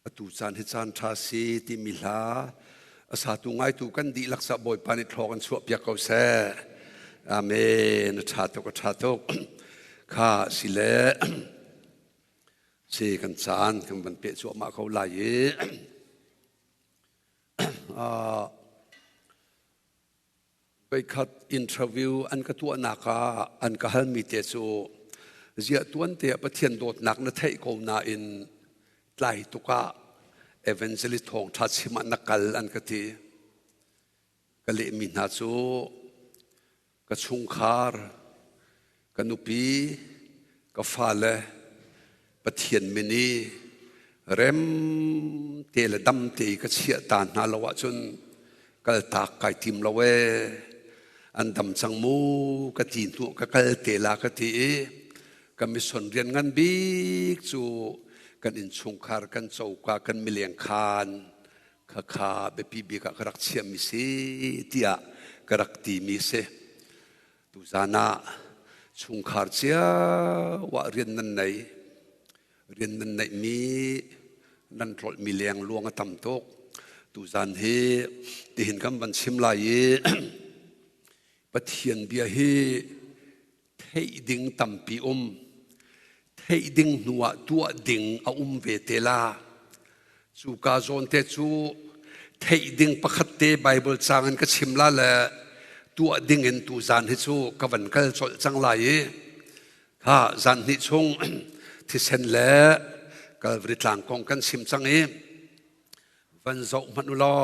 Atu caan hi caan ṭha si timi hla a satu ngaitu kan dihlak sa Bawipa nih thlawk an chuah piak ko seh. Amen. A ṭha tuk, a ṭha tuk. Kha si le si kan caan kan van peh cuahmah ko lai i Voikhat interview an ka tuahnak ah an ka halmi te cu ziah tuan te ah Pathian dawtnak na theih ko nain tlai tuk ah evangelist thawngṭha chim ah na kal an ka ti. Ka lehmi hna cu ka chungkhar, ka nupi, ka fale Pathian min i rem te le dam te i ka chiah ta hna lo ahcun kaltak kai tim lo ee. An dam cang mu ka ti hnu ka kal te la ka ti i ka mission rian ngan bik cu kan innchungkhar kan coka kan mileng khaan khakha biapi bik ah ka rak chiahmi si tiah ka rak timi si. Tuzan ah chungkhar cio ah rian nan nei. Rian nan neihmi nan tlolhmi lengluang a tam tuk. Tuzan hi tihin kan van chim lai i Pathian bia hi theih ding tampi um. Theih ding hnu ah tuah ding a um ve te la. Cuka zawn te cu theih ding pakhat te Bible caang in ka chim la le tuah ding in tu zan hi cu ka van kal colh cang lai i kha zan hnih chung thisen le Calvary tlang kong kan chim cang i van zoh hmanh u law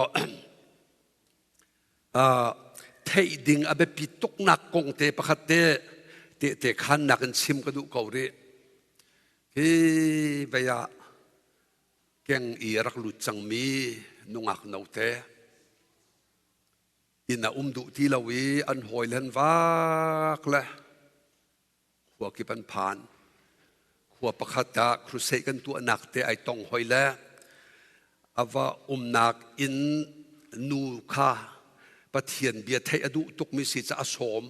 theih ding a biapi tuknak kong te pakhat te tehte khannak in chim ka duh ko rih. Hi vei ah keng i a rak lut cangmi nungak note inn a um duh ti lo i an hawile an vak le khua kip an phan. Khua pakhat ah crusade kan tuahnak te ai tong hoi le a va umnak inn nu kha Pathian bia theih a duh tukmi si ca a sawm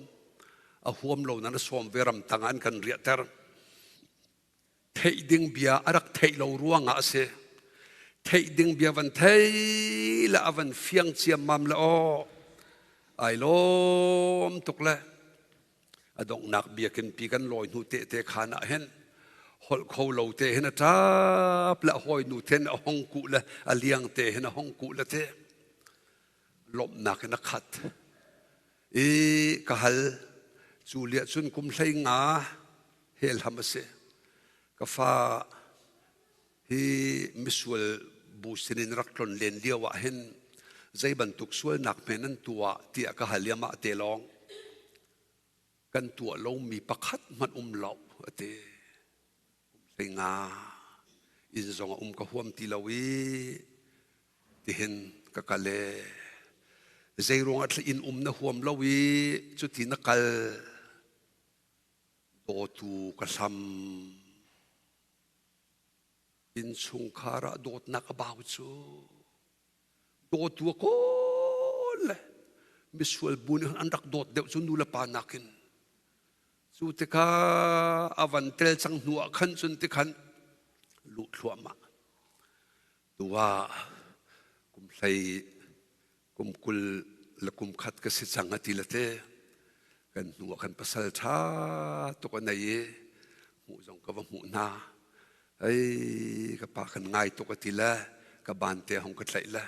a huam lo nan a sawm ve ramtang ah an kan riahter. Theih ding bia a rak theih lo ruangah a si. Theih ding bia van thei le a van fiang ciammam le aw ai lawm tuk le a donghnak biakinn pi kan lawi hnu tehte khaan ah hin holh kho lo te hin a ṭap le a hawinu ten a hong kuh le a liang te hin a hong kuh le te lawmhnak in a khat i ka hal cu liah cun kum hlei nga hel ham a si ka fa hi misual bu sinin rak tlon len lio ah hin zei bantuk sualnak hme nan tuah tiah ka hal i amah te lawng kan tuah lomi pakhat hmanh um lo a ti. Kum hlei nga inn zong a um ka huam ti lo i tihin ka kal e. Zei ruangah thla inn um na huam lo i cuti na kal dawtu ka hlam. Innchungkhar ah dawtnak a bau cu dawtu a kawl le misual bu nih an rak dawt deuh cu nu le pa nakin cu tikah a van tel cang hnu ah khan cun tikhan luh thluahmah tu ah kum hlei kum 20 le kum khat ka si cang a ti le te kan hnu ah khan pasal ṭha tuk a nei i hmuh zong ka va hmuh hna ei ka pa kan ngai tuk a ti le ka ban te hong ka tlaih le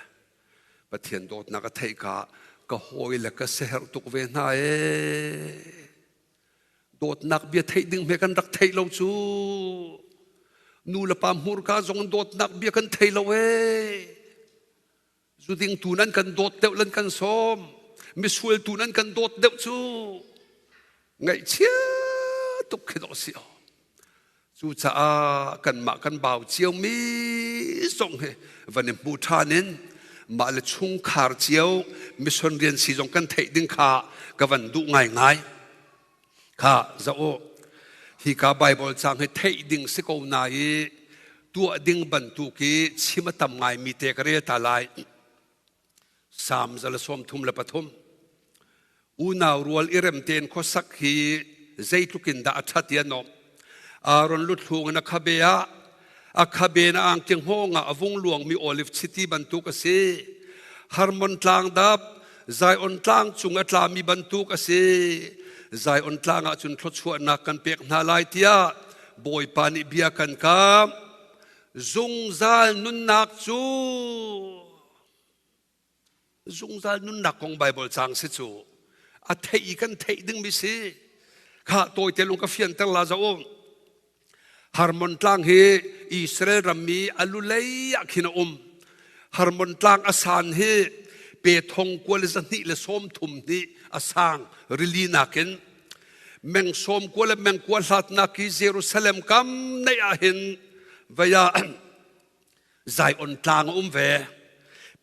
Pathian dawtnak a theih ka ka hawi le ka seherh tuk ve hna ee dawtnak bia theih ding hme kan rak theih lo cu nu le pa hmurka zong dawtnak bia kan thei lo ee Zuding tu nan kan dawt deuh lan kan sawm. Misual tu nan kan dawt deuh cu ngaihchia tuk khi dawh si aw. Cucaah kanmah kan bau ciomi zong hi van i hmu ṭhan in mah le chungkhar cio mission rian si zong kan theih ding kha ka van duh ngaingai. Kha zoh u, hika Baibal caang hi theih ding si ko na i tuah ding bantuk i chim a tam ngaimi te ka rel ta lai. Salm 133. Unau rual i rem tein khuasak hi zeitluk in dah a ṭhat i a nuamh. Aaron luthlung in a khabe ah. A khabe na angki hngawng ah a vung luangmi oliv chiti bantuk a si. Hermon tlang dap, Zion tlang cung a tlami bantuk a si. Zion tlang ah cun thluachuahnak kan pek hna lai tiah Bawipa nih bia kan kam. Zungzal nunnak cu zungzal nunnak kong Bible cang si cu a theih i kan theih dingmi si. Kha tawite lung ka fianter la za u. Hermon tlang hi Israel rammi a lulei ah khin a um. Hermon tlang a san hi pe thong kual zahnih le sawm thum hnih a sang rili nakin meng sawm kua le meng kua hlatnak hi Jerusalem kam neih ah hin vaya Zion tlang a um ve.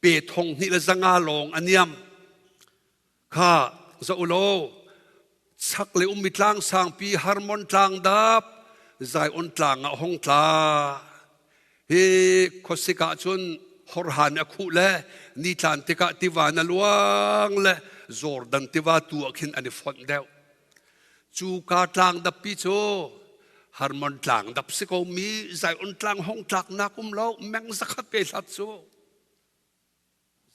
Pe thong hnih le zanga lawng a niam. Kha za ulaw chak le ummi tlang sangpi Hermon tlang dap Zion tlang ah hong tla. Hi khuasik ah cun horhan a khuh le nitlan tikah tiva na luang le Jordan tiva tu ah khin an i fonh deuh. Cu ka tlang dappi cu Hermon tlang dap si ko mi Zion tlang hong tlak nak um lo meng zakhat pe hlat cu.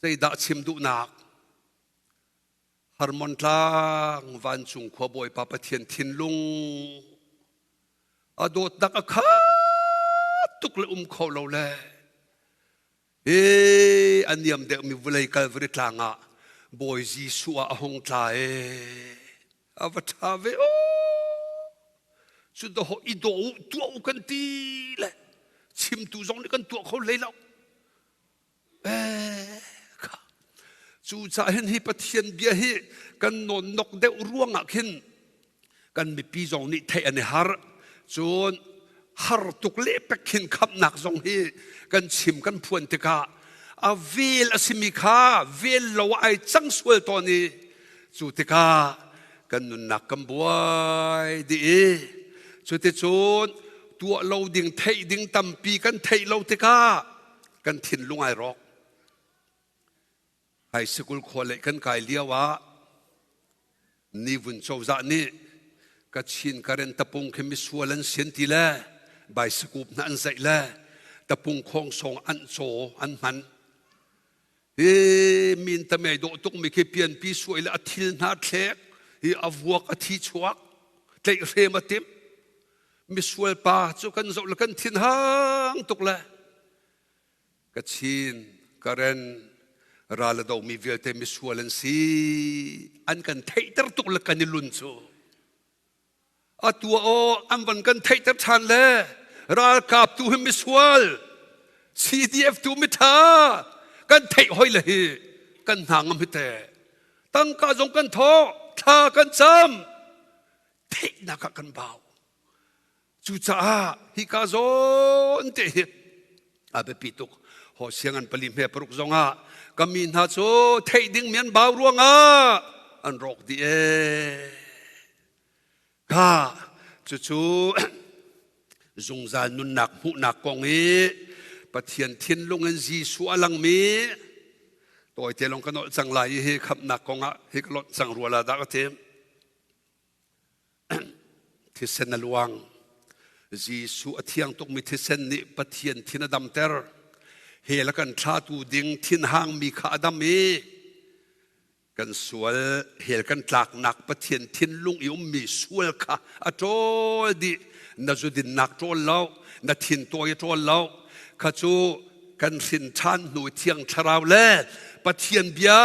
Zeidah chim duhnak? Hermon tlang vancung khua Bawipa Pathian thinlung a dawtnak a khat tuk le um kho lo le hi a niam deuhmi vulei Calvary tlang ah Bawi Jesuh ah a hung tla e a va ṭha ve o cu dawh i daw u tuah u kan ti le chimtu zong nih kan tuah kho hlei lo. Cucaah hin hi Pathian bia hi kan nawnnok deuh ruangah khin kan mipi zong nih theih an i har. Cun har tuk lehpek khin khamhnak zong hi kan chim kan phuan tikah a vel a simi kha vel lo ai cang sual tawn i cu tikah kan nunnak kan buai dih i cuticun tuah lo ding theih ding tampi kan theih lo tikah kan thinlung ai rawk. High school khua lei kan kai lio ah nivun cozah nih Kachin Karen tapung khi misual an sian ti le baisikup hna an zaih le tapung khong song an caw an hman. Hi min tamei dawh tuk mi khi pianpi suai le a thil hna thlek hi a vuak a thi chuak tleih hrem a timh. Misual pa cu kan zoh le kan thin hang tuk le Kachin, Karen, ral a domi vialte misual an si. An kan theihter tuk le kan i lun cu. Atu aw an van kan theihter ṭhan le ralkap tu hi misual, CDF tu mitha kan theih hoi le hi kan hna ngam hi te. Tangka zong kan thawh, thla kan cam, theihnak ah kan bau. Cucaah hika zawn te hi a biapi tuk. Hosea ngan pali hme paruk zongah ka mi hna cu theih ding mi an bau ruangah an rawk dih ee. Kha cucu zungzal nunnak hmuhnak kong i Pathian thinlung in Jesuh a langmi tawite lawng ka nolh cang lai i hi khamhnak kong ah hi ka lonh cang rua la dah ka ti. Thisen a luang. Jesuh a thiang tukmi thisen nih Pathian thin a damter. Hell a kan thlatu ding thinhangmi kha a dam i kan sual hell kan tlaknak Pathian thinlung i ummi sual kha a ṭawl dih. Na zudinnak ṭawl lo, na thintawi a ṭawl lo. Kha cu kan hrin ṭhan hnu thiang thlarau le Pathian bia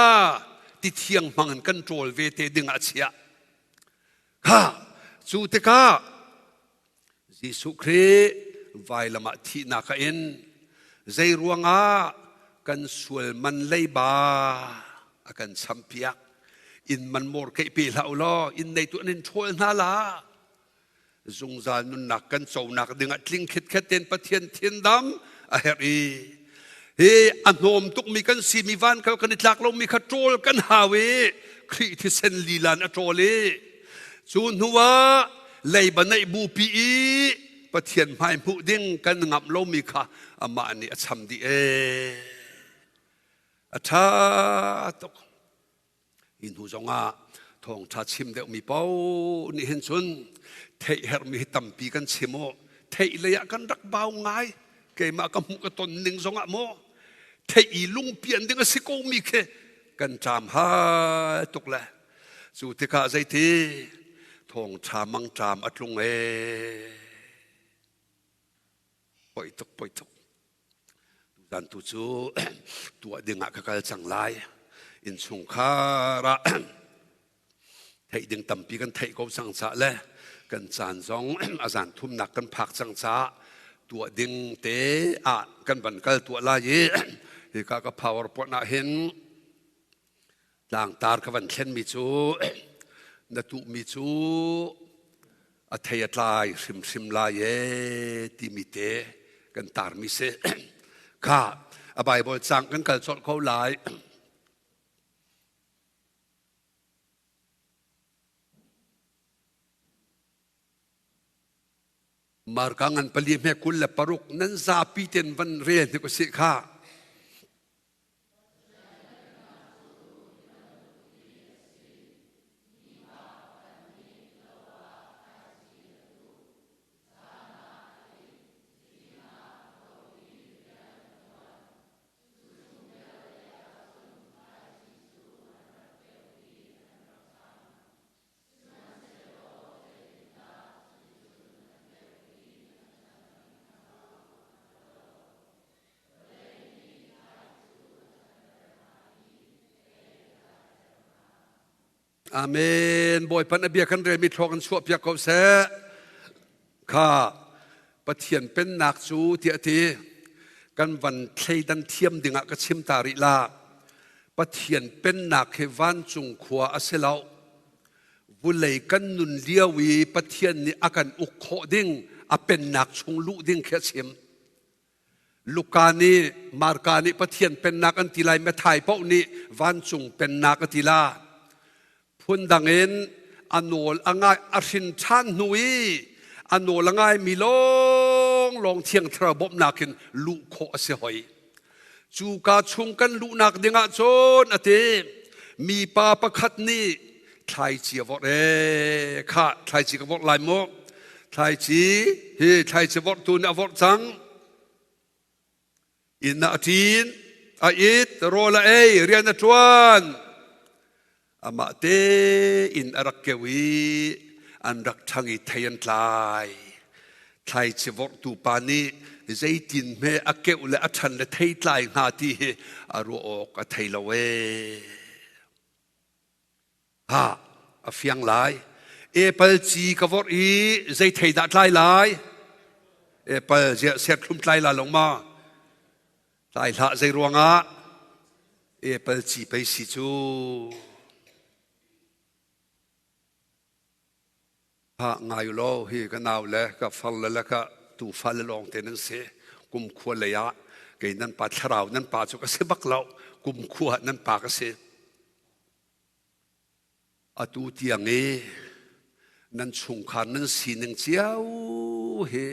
ti thiang hmang in kan ṭawl ve te ding ah a chiah. Kha cu tikah Jesuh Khrih vailam ah thihnak a in zei ruangah kan sual man leiba a kan champiak inn man mor keih pe hlah u law inn neitu an in ṭhawl hna la zungzal nunnak kan conak dingah tling khitkhet tein Pathian thindam a herh i hi a hnawm tukmi kan si mi van kal kan i tlak lomi kha ṭawl kan hau i Khrih thisen lilan a ṭawl i cu hnu ah leiba neih bupi i Pathian hmai hmuh ding kan ngamh lomi kha amah nih a cham dih ee a ṭha tuk. Hi hnu zongah thawngṭha chim deuhmi paoh nih hin cun theih herhmi hi tampi kan chim u. Theih lei ah kan rak bau ngai. Keimah ka hmuh ka ton ning zongah maw theih i lungpian ding a si ko mi khi kan ṭam hai tuk le cu tikah zeiti thawngṭha mangṭam a tlung ee. Poi tuk poi tuk. Tuzan tu cu tuah ding ah ka kal cang lai. Innchungkhar ah theih ding tampi kan theih ko cang caah le kan caan zong a zan thumnak kan phak cang caah tuah ding te ah kan van kal tuah lai i hika ka powerpoint ah hin tlangtar ka van thlenmi cu na tuhmi cu a thei a tlai hrimhrim lai e timi te kan tarmi si. Kha a Bible cang kan kal colh ko lai. Marka ngan pali hme 26 nan zapi ten van rel hnik usih kha. Amen. Bawipa na bia kan relmi thluak in chuah piak ko seh. Kha Pathian pennak cu tiah ti kan van thleidan thiam dingah ka chim ta rih la. Pathian pennak hi vancung khua a si lo. Vulei kan nun lio i Pathian nih a kan uk khawh ding a pennak chung luh ding khi a chim. Luka nih Marka nih Pathian pennak an ti lai Matthai paoh nih vancung pennak a ti la. Phundang in a nawl a ngai a hrin ṭhan hnu i a nawl a ngaimi lawnglawng Thiang Thlarau bawmhnak in luh khawh a si hoi. Cu ka chung kan luhnak dingah cun a ti mipa pakhat nih thlaici a vorh ee kha thlaici ka vorh lai mu thlaici hi thlaici vorhtu nih a vorh cang inn ah a ṭin a it rawl a ei rian a ṭuan amah tein a rak keu i an rak ṭhang i thei an tlai. Thlaici vorhtu pa nih zeitin hme a keuh le a ṭhan le thei tlai hnga ti hi a ruah awk a thei lo ee. Ha, a fiang lai. Apple ci ka vorh i zei thei dah tlai lai? Apple ziah serthlum tlai la lo ma? Tlai hlah zei ruangah apple ci pei si cu. Ha ngai u law hi ka nau le ka far le le ka tufa le lawng te nan si. Kum khua lei ah kei nan pa thlarau nan pa cu ka si bak lo. Kum khua nan pa ka si. Atu tiang i nan chungkhar nan sining cio hi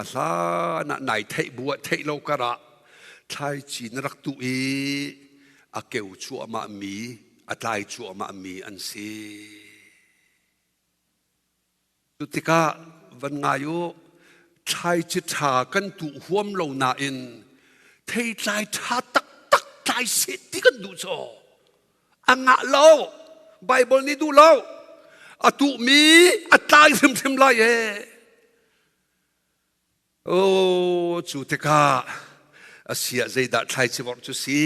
a hlan ah nai theih bu ah theih lo karah thlaici na rak tuh i a keu cuahmah mi a tlai cuahmah mi an si. Cu tikah van ngai u thlaici ṭha kan tuh huam lo nain theitlai ṭha taktak tlai seh ti kan duh caw. A ngah lo. Bible nih duh lo. A tuhmi a tlai hrimhrim lai ee. Oh, cu tikah a si ah zeidah thlaici vorh cu si?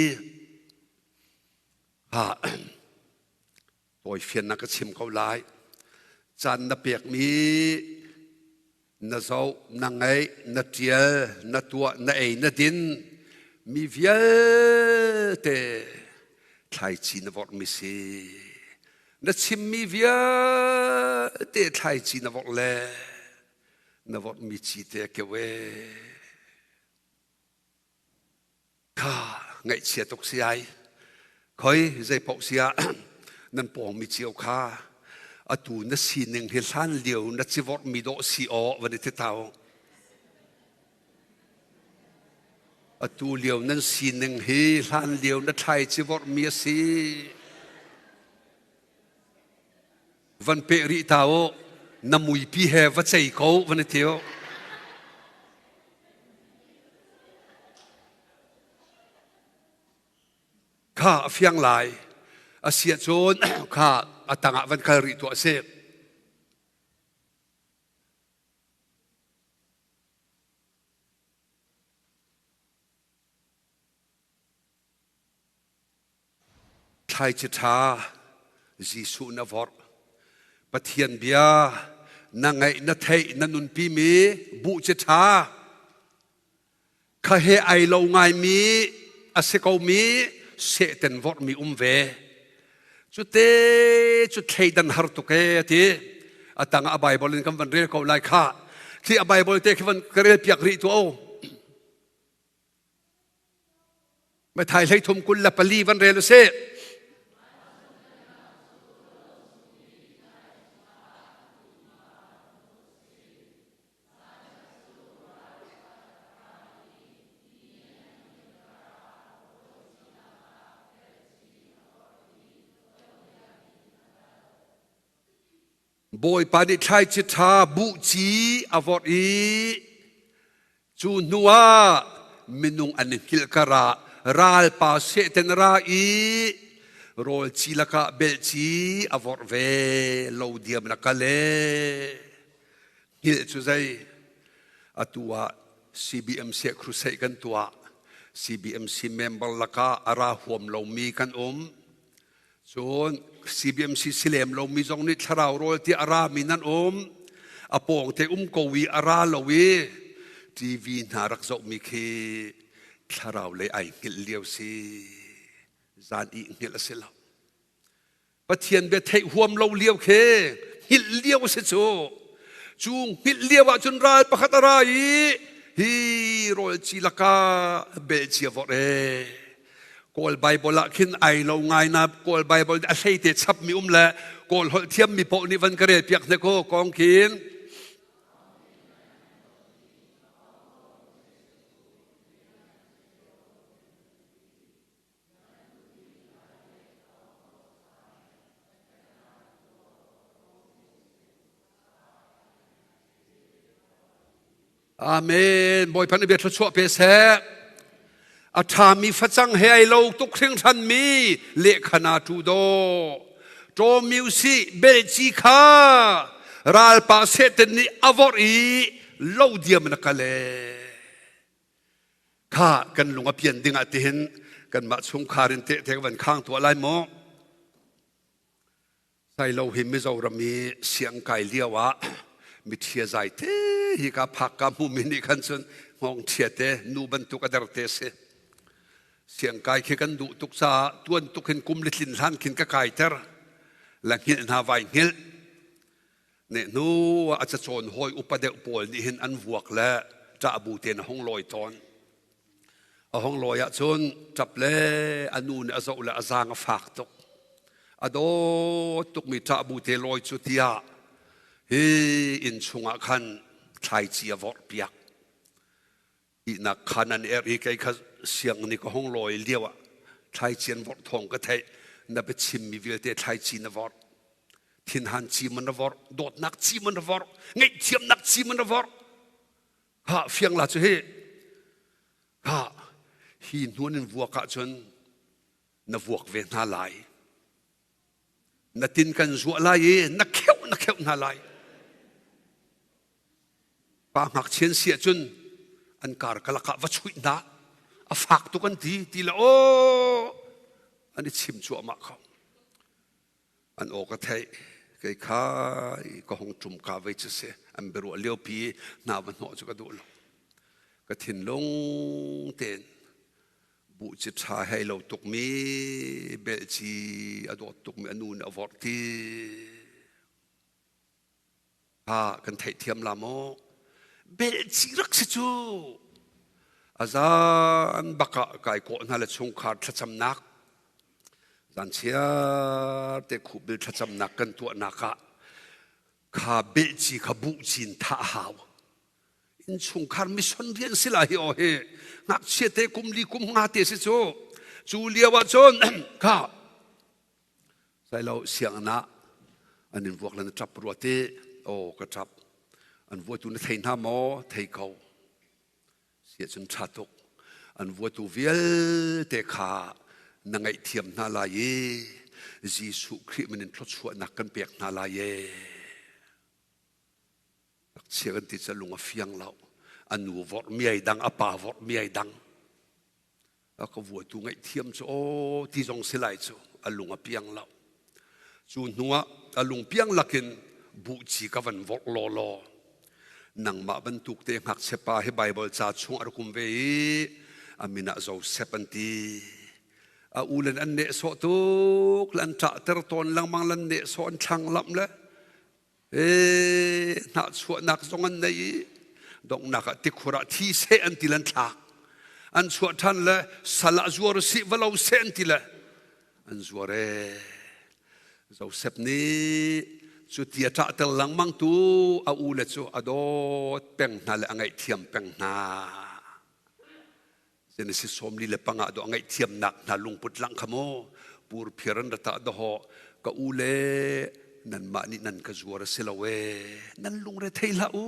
Ha, tawifiannak ka chim ko lai. Caan na pekmi na zoh, na ngaih, na ṭial, na tuah, na ei, na din mi vialte thlaici na vorhmi si. Na chimmi vialte thlaici na vorh le na vorhmi ci te a keu ee. Kha ngaihchia tuk si ai. Khoi zei paoh si ah nan pawngmi cio kha atu na sining hi hlan lio na civorhmi dawh si aw van i ti tau. Atu lio nan sining hi hlan lio na thlai civorhmi a si. Van peh rih ta u, na muipi he va cei ko van i ti u. Kha a fiang lai. A si ahcun kha a tangah van kal rih tuah sih. Thlaici ṭha Jesuh na vorh. Pathian bia na ngaih na theih na nunpimi buhci ṭha kha he ai lo ngaimi a si komi sehten vorhmi um ve. Cute cu thleidan har tuk ee a ti. A tangah a Bible in kan van rel ko lai kha. Khi a Bible te khi van ka rel piak rih tuah u. Mathai 33 24 van rel usih. Bawipa nih thlaici ṭha buhci a vorh i cu hnuah minung an i hngilh karah ralpa sehten a ra i rawl ci lakah belhci a vorh ve lo diam in a kal ee. Hngilh cu zei atu ah CBMC crusade kan tuah. CBMC member lakah a ra huam lomi kan um. Cun CBMC si lem lomi zong nih thlarau rawl tiah a rami nan um. A pawngte um ko i a ra lo i TV hna rak zohmi khi thlarau lei ai hngilh lio si. Zan i hngilh a si lo. Pathian bia theih huam lo lio khi hngilh lio a si cu. Cu hngilh lio ah cun ral pakhat a ra i hi rawl ci lakah belcia vorh ee. Kawl Bible ah khin ai lo ngai na Kawl Bible a hlei te chap mi um le Kawl holh thiam mi paoh nih van ka rel piak hne ko kong khin. Amen. Bawipa nih bia thluachuah pe seh. A ṭhami facang he ai lo tuk hringhran mi lehkhana tu daw. Ṭawm usih belci kha ralpa Satan nih a vorh i lo diam in a kal ee. Kha kan lung a pian ding ah tihin kanmah chungkhar in tehte ka van khang tuah lai maw? Sailo hi Mizoram i siangkai lio ah mithia zai te hi ka phak ka hmumi nih khan cun hngawng ṭhia te nu bantuk a der te si. Siangkai khi kan duh tuk caah tuan tuk hin kum li tlin hlan khin ka kaiter. La hngilh hna vai hngilh. Ne hnu ah a cacawn hawi upa deuh pawl nih hin an vuak le ṭahbu tein a hung lawi tawn. A hung lawi ahcun ṭap le a nu nih a zoh le a zaang a fak tuk. A dawt tukmi ṭahbu te lawi cu tiah hi inn chungah khan thlaici a vorhpiak. Ihnak khan an erh i kei kha siang nih ka hung lawi lio ah thlaici an vorh thawng ka theih. Na biachimmi vialte thlaici na vorh. Thinhan ci man na vorh, dawtnak ci man na vorh, ngaihthiamnak ci man na vorh. Ha fiang la cu hi ha hi hnuan in vuak ahcun na vuak ve hna lai. Na tin kan zuah lai i na kheuh na kheuh hna lai. Pa ngakchian si ahcun an kar kalak ah va chuih hna. A fak tuk an ti ti le aw an i chim cuahmah kho. An aw ka theih kei kha ka hung ṭum ka vei cu si an biaruah liopi hna va hnawh cu ka duh lo. Ka thinlung tein buhci ṭha hei lo tukmi belci a dawt tukmi a nu nih a vorh ti kha kan theihthiam la maw? Belci rak si cu a zan bak ah kai kawh hna le chungkhar thlacamnak zan chiar te khupbil thlacamnak kan tuahnak ah kha belci kha buhci in thah a hau. Innchungkhar mission rian si la hi aw hi ngakchia te kum li kum nga te si cu cu lio ah cun kha sailo sianginn ah an in vuak le na ṭap rua te aw ka ṭap an vuatu na thei hna maw thei ko si ahcun ṭha tuk an vuatu vialte kha. Na ngaihthiam hna lai i Jesuh Khrih min in thluachuahnak kan pek hna lai e. Ngakchia kan ti cu lung a fiang lo. A nu vorh mi ai dang, a pa vorh mi ai dang. A ka vuatu ngaihthiam cu aw ti zong si lai cu a lung a piang lo. Cu hnuah a lung piang lakin buhci ka van vorh lawlaw. Nangmah bantuk te ngakchia pa hi Baibal ca chung a rak um ve i a min ah Joseph an ti. A u len an nehsawh tuk le an ṭahter tawn lengmang lan nehsawh an thlang lamh le ee hnahchuahnak zong an nei i donghnak ah tikhur ah thi seh an ti le an thlak. An chuah ṭhan le sal ah zuar sih va lo seh an ti le an zuar ee. Joseph nih cu ti a ṭahter lengmang tu a ule cu a dawt peng hna le a ngaihthiam peng hna. Genesis 45 ah dawh a ngaihthiamnak hna lungput lang kha maw purphiar an ra tah dawhawh ka ule nanmah nih nan ka zuar a si lo ee nan lungre thei hlah u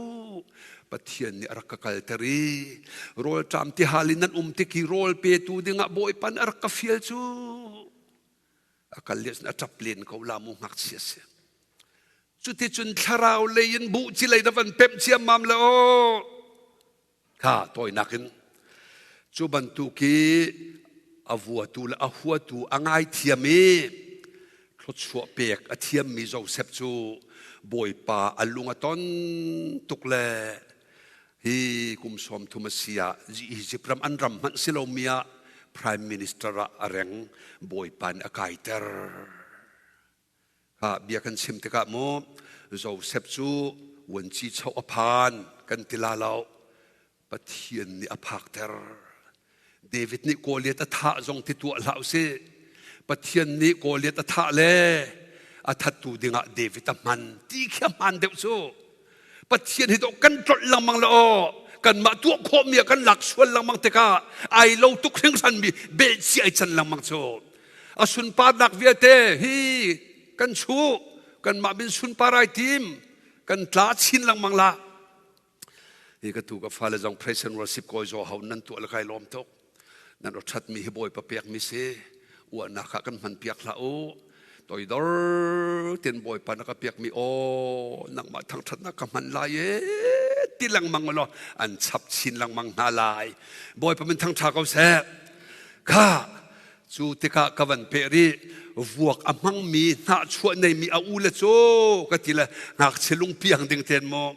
Pathian nih a rak ka kalter i rawlṭam tihal in nan um tik i rawl petu dingah Bawipa nih a rak ka fial cu a kal lio a ṭap len ko la mu ngakchia si cuticun thlarau lei in buh ci lei na van pemh ciammam le aw kha tawinak in cu bantuk i a vuatu le a huatu a ngaithiam i thluachuah pek a thiammi Joseph cu Bawipa a lung a ton tuk le hi kum 30 a si ah Egypt ram an ram hmanh si lomi ah prime minister ah a reng Bawipa nih a kaiter. Kha bia kan chim tikah mu Joseph cu vuanci choh a phan kan ti la lo. Pathian nih a phakter. David nih Goliath a thah zong ti tuah hlah usih. Pathian nih Goliath a thah le a thattu dingah David a hman ti khi a hmaan deuh cu. Pathian hi dawh kan tlolh lengmang le aw kanmah tuah khawhmi ah kan lak sual lengmang tikah ai lo tuk hringhranmi belhci ai can lengmang cu. A sunparnak vialte hi kan chuh kanmah bin sunpar ai tim kan tla chin lengmang la. Hi ka tu ka fale zong praise and worship kawi zaw hau nan tuah le kai lawm tuk. Nan ro that mi hi Bawipa pek mi si. Uahnak ah kan hman piak hlah u. Toidor ten Bawipa na ka piak mi aw nangmah thangthatnak ka hman lai e ti lengmang law an chap chin lengmang hna lai. Bawipa min thangtha ko seh. Kha cu tikah ka van peh rih vuak a hmangmi hnahchuah neimi a u le cu ka ti le ngakchia lungpiang ding ten maw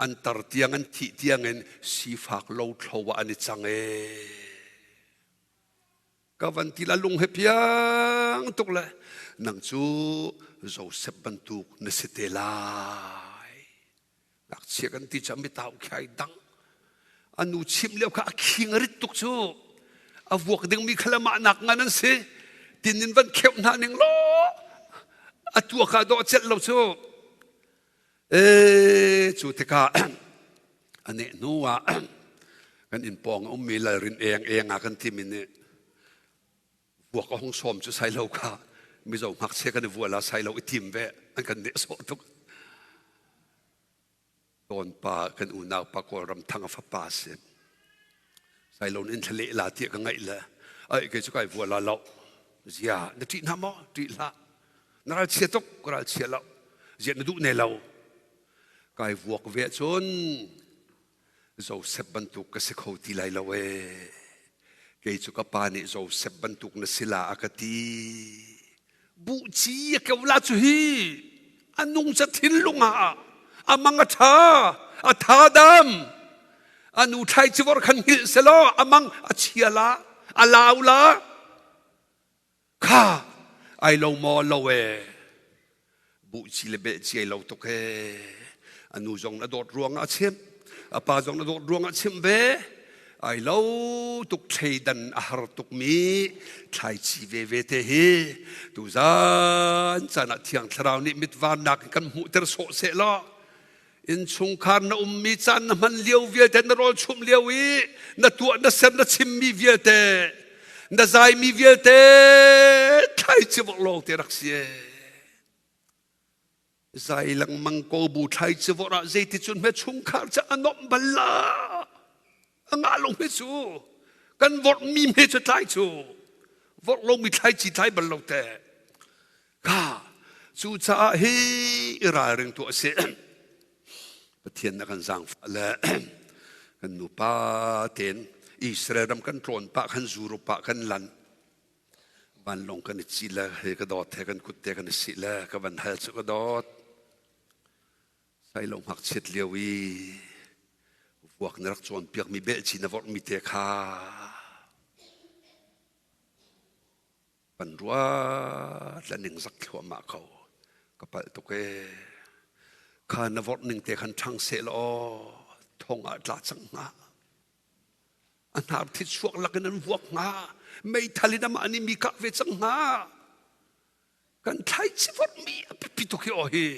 an tar tiang an thih tiang in sifak lothlo ah an i cang ee ka van ti la lung he piang tuk le nang cu Joseph bantuk na si te lai ngakchia kan ti cu mitau khi ai dang a nu chimh lio kha a khing a rit tuk cu a vuak dingmi kha le mah nak ngan an si tin in van kheuh hna ning law a tua kha dawh celh lo cu e cu tikah a neh hnu ah kan inn pawng a ummi lalrin eng eng ah kan timi nih vuak a hung sawm cu sai lo kha mizo ngakchia kan i vual ah sai lo i tim ve an kan nehsawh tuk Tawnpa kan unau pa Kawlram thang a fapa a si. Sailon in thlale la tiah ka ngaih le ai kei cu kai vua la lo. Zia na ṭih hna maw? Ṭih hlah. Na ral chia tuk, ka ral chia lo. Zia na duh ne lo. Kai vuak ve cun Joseph bantuk ka si kho ti lai lo ee. Kei cu ka pa nih Joseph bantuk na si la a ka ti. Buhci a keu la cu hi a nung ca thinlung ah a mang a ṭha a tha dam a nu thlai civor khan hngilh selaw a mang a chia la a lau la kha ai lo maw lo e buhci le belhci ai lo tuk ee a nu zong na dawt ruangah a chimh a pa zong na dawt ruangah a chimh ve ai lo tuk thleidan a har tukmi thlaici veve te hi tuzan caan ah thiang thlarau nih mitvannak in kan hmuhter sawh seh law innchungkhar na ummi caan na hman lio vialte na rawl chumh lio i na tuah na ser na chimmi vialte na zaimi vialte thlaici vok lawng te rak si Zai lengmang ko bu thlai ci vorh ah zeiticun hme chungkhar cu a nuamh bal la. A ngah lo hme cu. Kan vorh mi hme cu tlai cu. Vorh lomi thlaici thlai bal lo te. Kha cucaah hi i ralring tuah sih. Pathian na kan zaangfah le kan nupa tein Israel ram kan tlawn pah khan Europe ah kan lan. Vanlawng kan i ci le he ka dawt he kan kut te kan i sih le ka van hal cu ka dawt. Sailo ngakchiat lio i vuak na rak cawnpiakmi belci na vorhmi te kha Kan ruat le ningzak thluahmah ko. Ka palh tuk ee. Kha na vorh ning te khan ṭhang seh law thong ah tla cang hnga. A hnar thi chuak lakin an vuak hnga. Meithal in amah nih mi kah ve cang hnga. Kan thlaici vorhmi a biapi tuk hi aw hi.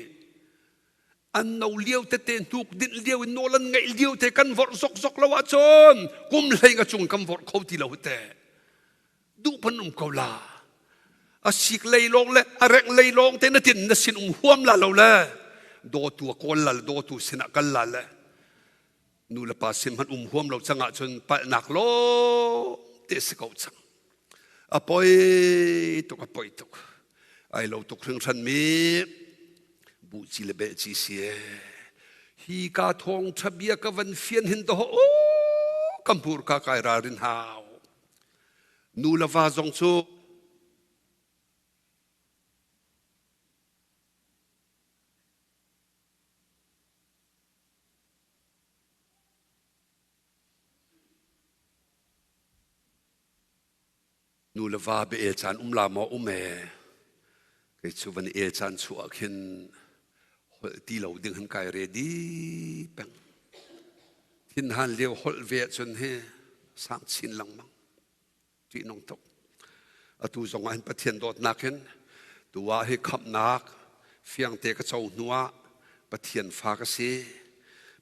An no lio tete hnuk dinh lio in nawl an ngeih lio te kan vorh zokzok lo ahcun kum hlei nga cung kan vorh kho ti lo te. Duh pan um ko la. A sik lei lawng le a rengh lei lawng te na tin na sin um huam la lo le dawtu a kawl la le dawtu sinah kal la le nu le pa sin hmanh um huam lo cang ahcun palhnak lawng te si ko cang. A poi tuk a poi tuk. Ai lo tuk hringhran mi buhci le behci si e. Hi ka thawng ṭha bia ka van fian hin to o ka hmur ka kai ralrin hau. Nu le va zong cu Nu le va bia el caan um la maw um ee. Kei cu van el caan chuah khin holh ti lo ding han kai ready peng. Thinhan lio holh ve ahcun hi sang chin lengmang. Ṭihnung tuk. Atu zong ah hin Pathian dawtnak hin tu ah hi khamhnak fiangte ka co hnu ah Pathian fa ka si.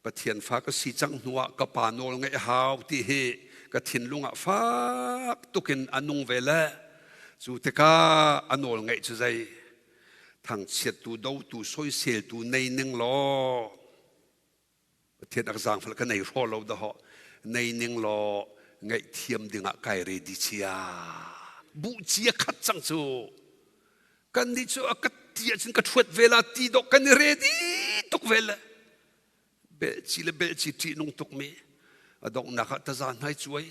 Pathian fa ka si cang hnu ah ka pa nawl ngaih a hau ti hi ka thinlung ah fak tukin a nung ve le cu tikah a nawl ngaih cu zei thangchiattu dotu soiseltu nei ning law Pathian a ka zaangfal ka nei hraw lo dahawh nei ning law ngaihthiam dingah kai ready chia buh cia khat cang cu kan nih cu a ka ti ahcun ka ṭhuat ve la ti dawh kan i ready tuk ve le belci le belci ṭihnung tuk mi a donghnak ah taza hnai cuai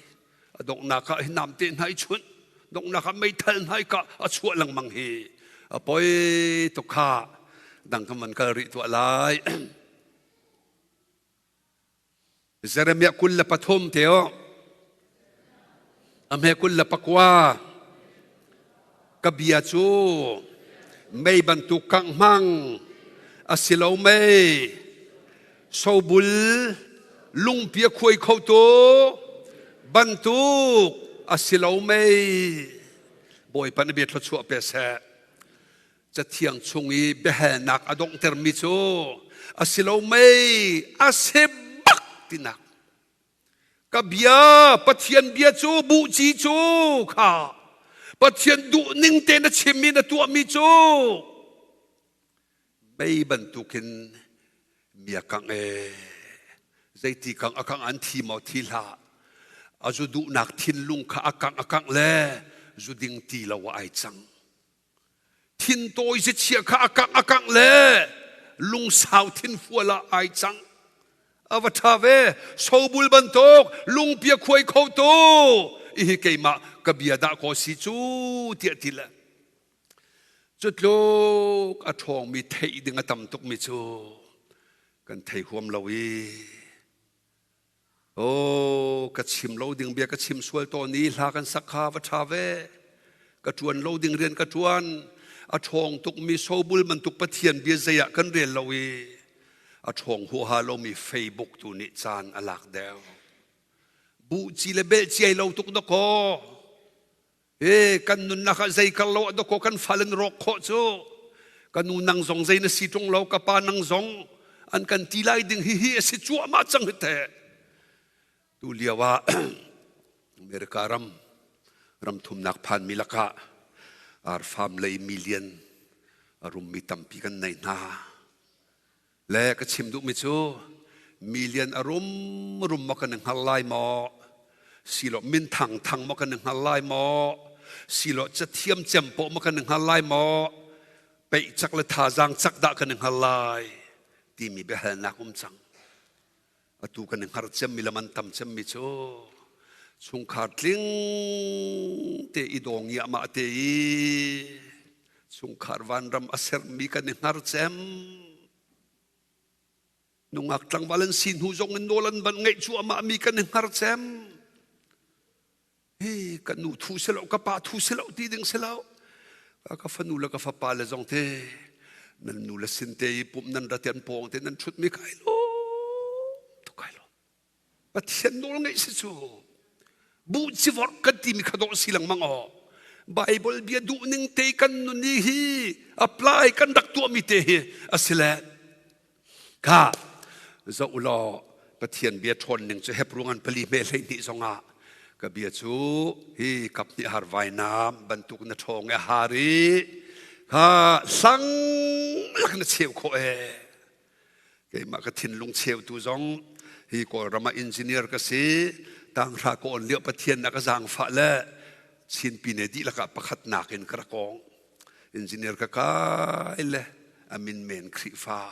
a donghnak ah hi namte hnai chunh donghnak ah meithal hnai ka a chuah lengmang hi a poi tuk kha dang kan van kal rih tuah lai. Jeremiah 23 te o a hme 29 ka bia cu mei bantuk kangh hmang a si lo mei sobul lungpi a khuai khotu bantuk a si lo mei Bawipa na bia thluachuah pe seh. Cathiang chung i biahalnak a donghtermi cu a si lo mei a si bak tinak. Ka bia Pathian bia cu buhci cu kha Pathian duh ning te na chimmi na tuahmi cu mei bantukin mi a kangh ee zeiti kangh a kangh an thi maw thi hlah a zu duhnak thinlung kha a kangh a kangh le zu ding ti lo ah ai cang. Thintawi ziachia kha a kangh a kangh le lungsau thinfual ah ai cang. A va ṭha ve. Sobul bantuk lungpia khuai kho tu ihi keimah ka bia dah kaw si cu tiah ti le cutluk a ṭhawngmi theih ding a tam tukmi cu kan thei huam lo i Aw, ka chim lo ding bia ka chim sual tawn i hla kan sak kha va ṭha ve. Ka ṭuan lo ding rian ka ṭuan. A ṭhawng tukmi sobul bantuk Pathian bia zei ah kan rel lo i a ṭhawng huaha lomi Facebook tu nih caan a lak deuh. Buhci le belhci ai lo tuk dakaw. E kan nunnak ah zei kar lo ah dakaw kan fal in rawk khawh cu. Ka nu nang zong zei na si ṭung lo, ka pa nang zong an kan ti lai ding hi hi a si cuahmah cang hi teh. Tu lio ah America ram ram thumnak phanmi lakah arfam lei million a rummi tampi kan nei hna. Le ka chim duhmi cu million a rum rum maw kan i hngal lai maw? Silo minthang thang maw kan i hngal lai maw? Silo cathiam cem pawh ma kan hngal lai maw? Peih cak le thazaang cak dah kan hngal lai timi biahalnak um cang. Atu kan i hngar cemmi le man tam cemmi cu chungkhar tling te i dawng iahmah te i chungkhar vanram a sermi kan i hngar cem. Nungak tlangval an si hnu zong in nawl an van ngeih cuahmah mi kan i hngar cem. Hi ka nu thu si lo, ka pa thu si lo ti ding si lo. Ka fanu le ka fapa le zong te nan nu le sin te i pum nan ra te an pawng te nan ṭhut mi kai lo tu kai lo. Pathian nawl ngeih si cu bu ci vorh kan ti mi kha dawh si lengmang aw. Bible bia duh ning te kan nun ni hi apply kan rak tuah mi te hi asile Kha zoh u law Pathian bia ṭhawn ning cu Hebru ngan pali hme 12 zongah ka bia cu hi kap nih har vainam bantuk na ṭhawng i a har i kha hlang lak na cheu khawh ee. Keimah ka thinlung cheutu zong hi Kawlram ah engineer ka si tanghra ka on lio Pathian na ka zaangfah le Chin pine dihlak ah pakhatnak in ka rak kawng. Engineer ka kai le a min men Khrihfa.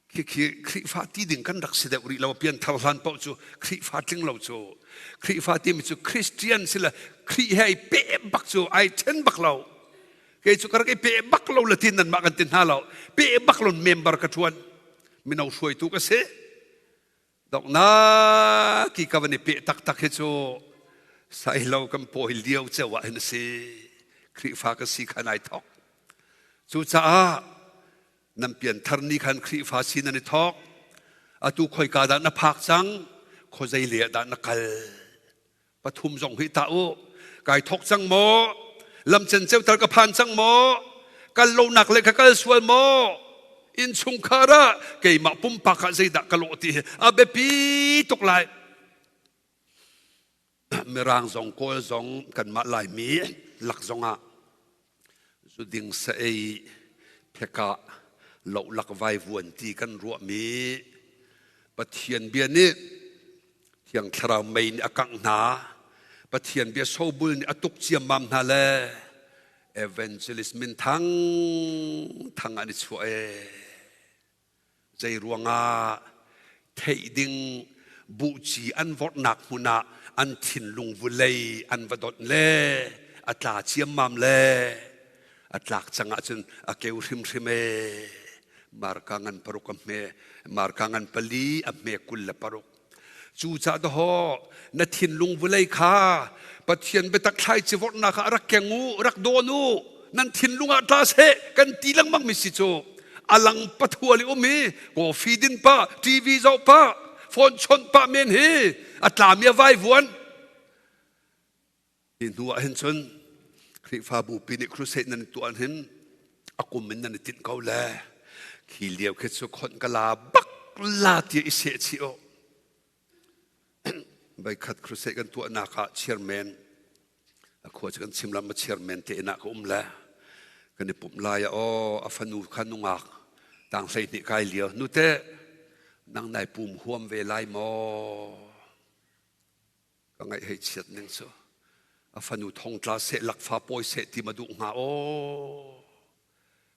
Khikhi Khrihfa ti ding kan rak si deuh rih lo pianthar hlan paoh cu Khrihfa tling lo cu. Khrihfa timi cu Christian si le Khrih he ai peh bak cu ai then bak lo. Kei cu ka rak i peh bak lo le tin nanmah kan ti hna lo. Peh bak lo member ka ṭuan. Mino hruaitu ka si. Donghnak i ka van i peh taktak hi cu sailo kan pawi lio ceu ah hin a si. Khrihfa ka si khan ai thawk. Cucaah nan pianthar ni khan Khrihfa si nan i thawk. Atu khoika dah na phak cang, khuazei lei ah dah na kal. Pathum zong hi tah u. Kai thawk cang maw? Lam cenceu tal ka phan cang maw? Kal lonak le ka kal sual maw? Innchungkhar ah keimah pumpak ah zeidah ka lawh ti hi a biapi tuk lai. Mirang zong Kawl zong kanmah Laimi lak zong ah zuding sa ei phekah lohlak vaivuan ti kan ruahmi Pathian bia nih Thiang Thlarau mei nih a kangh hna. Pathian bia sobul nih a tuk ciammam hna le evangelist minthang thang an i chuah ee. Zei ruangah theih ding buhci an vorhnak hmun ah an thinlung vulei an va donh le a tla ciammam le a tlak cang ahcun a keu hrimhrim ee. Marka ngan paruk a hme, marka ngan pali a hme 26. Cucaah dawh na thinlung vulei kha Pathian biatak thlaici vorhnak ah rak keng u, rak dawn u. Nan thinlung ah tla seh kan ti lengmang mi si cu. Alang pathual i um i coffee din pah, TV zoh pah, phone chawnh pah men hi a tlami a vaivuan. Hi hnu ah hin cun Khrihfabu pi nih crusade nan tuah hin a kum in nan i tinh ko le khi lio khi cu khonh ka la bak la tiah i seh chih u. Voikhat crusade kan tuahnak ah chairman a khua cu kan chim lam a chairman te inn ah ka um le kan i pumh lai ah aw a fanu kha nungak tang 12 kai lio nute nang nai pum huam ve lai maw ka ngaih hei chiat ning cu a fanu thongtla seh lakfa pawi seh ti ma duh hnga aw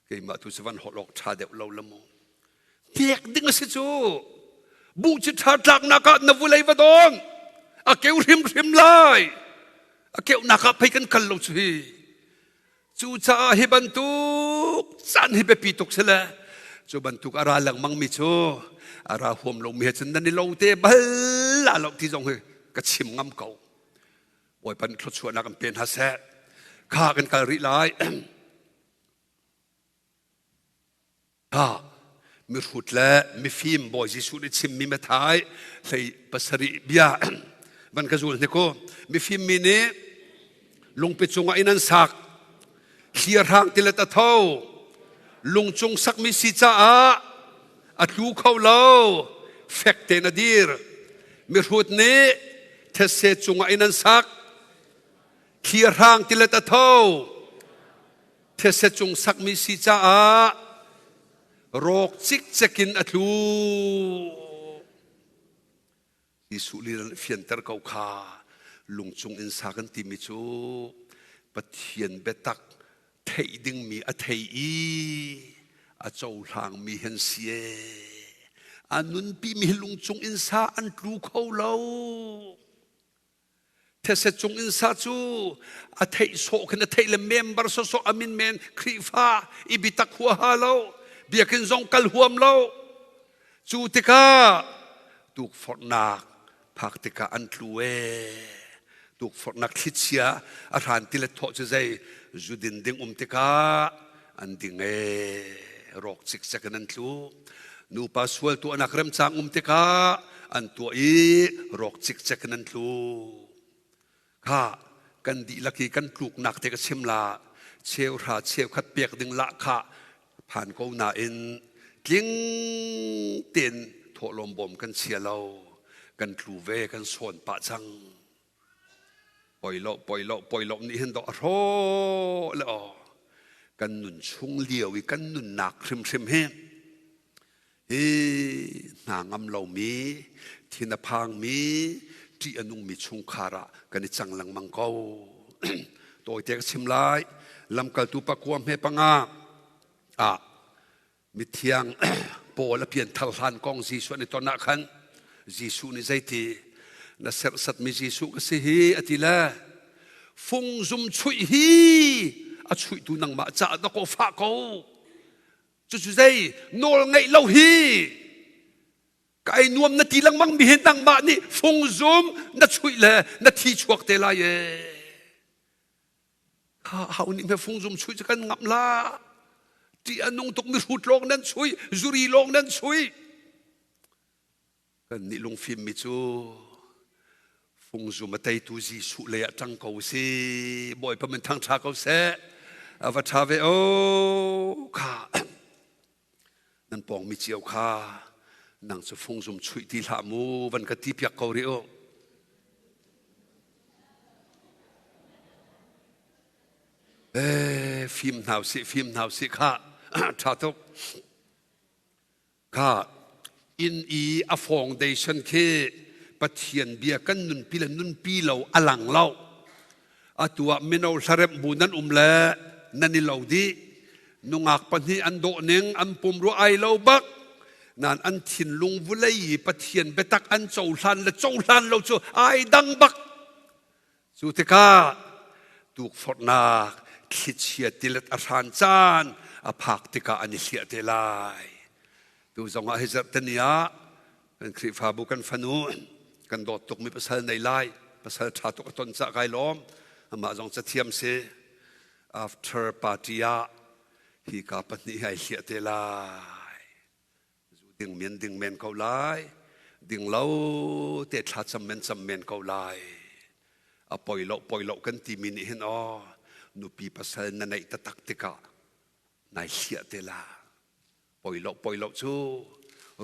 keimah tu cu van holh awk ṭha deuh lo la mu pek ding a si cu buh ci ṭha tlaknak ah na vulei va dawn a keu hrimhrim lai a keunak ah pei kan kal lo cu hi Cucaah hi bantuk caan hi biapi tuk si le cu bantuk a ra lengmang mi cu a ra huam lomi he cun nan i lo te bal la lo ti zong hi ka chim ngam ko. Bawipa nih thluachuahnak an pe hna seh. Kha kan kal rih lai. Mihrut le mifim Bawi Jesuh nih chimmi Matthai hlei pasarih bia van ka zul hnik u. Mifim mi nih lungpi cungah inn an sak. Thliarhrang tilet a tho. Lungcung sakmi si caah a tlu kho lo. Fek tein a dir. Mihrut nih thetse cungah inn an sak. Thliarhrang tilet a tho. Thetse cung sakmi si caah rawk cikcek in a tlu. Jesuh nih fianter ko kha lungcung in sa kan timi cu. Pathian biatak theih dingmi a thei i a cohlangmi han si ee. A nunpimi hi lungcung in sa an tlu kho lo. These cung in sa cu a theih sawh khin a theih le member sawsawh a min men Khrihfa i biatak huaha lo biakinn zong kal huam lo cu tikah tukforhnak phak tikah an tlu ee tukforhnak thlichia a hran ti le thawh cu zei zudin ding um tikah an ding ee rawk cikcek in an tlu nupa sual tuahnak remcang um tikah an tuah i rawk cikcek in an tlu kha kan dihlak i kan tluknak te ka chim la cheuhra cheukhat pek ding lah kha phan ko nain tling tein thawhlawm bawm kan chia lo kan tlu ve kan sawn pah cang Poilo poilo poilo nih hin dawh a hrawh le aw kan nun chung lio i kan nunnak hrimhrim hi hi hna ngam lomi thin a phangmi ṭih a nungmi chungkhar ah kan i cang lengmang ko. Tawite ka chim lai lamkaltu pakua hme panga ah Mithiang Paul a pianthar hlan kong Jesuh an i ton ah khan Jesuh nih zeiti na serhsatmi Jesuh ka si hi a ti le fungzum chuih hi a chuihtu nangmah caah na kaw fah ko cucu zei nawl ngeih lo hi ka ei nuam na ti lengmang mi hi nangmah nih fungzum na chuih le na thi chuak te lai ee Hau nih hme fungzum chuih cu kan ngamh la. Ṭih a nung tuk mi hrut lawng nan chuih, zuri lawng nan chuih. Kan nih lungfim mi cu fungzum a teitu Jesuh lei ah ṭang ko si. Bawipa min thangṭha ko seh. A va ṭha ve o kha. Nan pawng mi cio kha nang cu fungzum chuih ti hlah mu van ka ti piak ko rih u. Eh, fim hna usih, fim hna usih kha ṭha tuk. Kha inn i a foundation khi Pathian bia kan nunpi le nunpi lo a lang lo. Atu ah mino hlaremh bu nan um le nan i lo dih. Nungak pahnih an dawh ning an pumrua ai lo bak. Nan an thinlung vulei i Pathian biatak an cohlan le cohlan lo cu ai dang bak. Cu tikah tukforhnak thlichia tilet a hran caan a phak tikah an i hliah te lai. Tu zongah hi zarhteni ah kan Khrihfabu kan fanu kan dawt tukmi pasal nei lai pasal ṭha tuk a ton cah kai lawm amah zong cathiam si after party ah hi ka pahnih hi ai hliah te lai zu ding men ding men ko lai ding lo te thla cam men cam men ko lai a poi lo poi lo kan timi nih hin aw nupi pasal na neih taktak tikah nai hliah te la Poi lo poi lo cu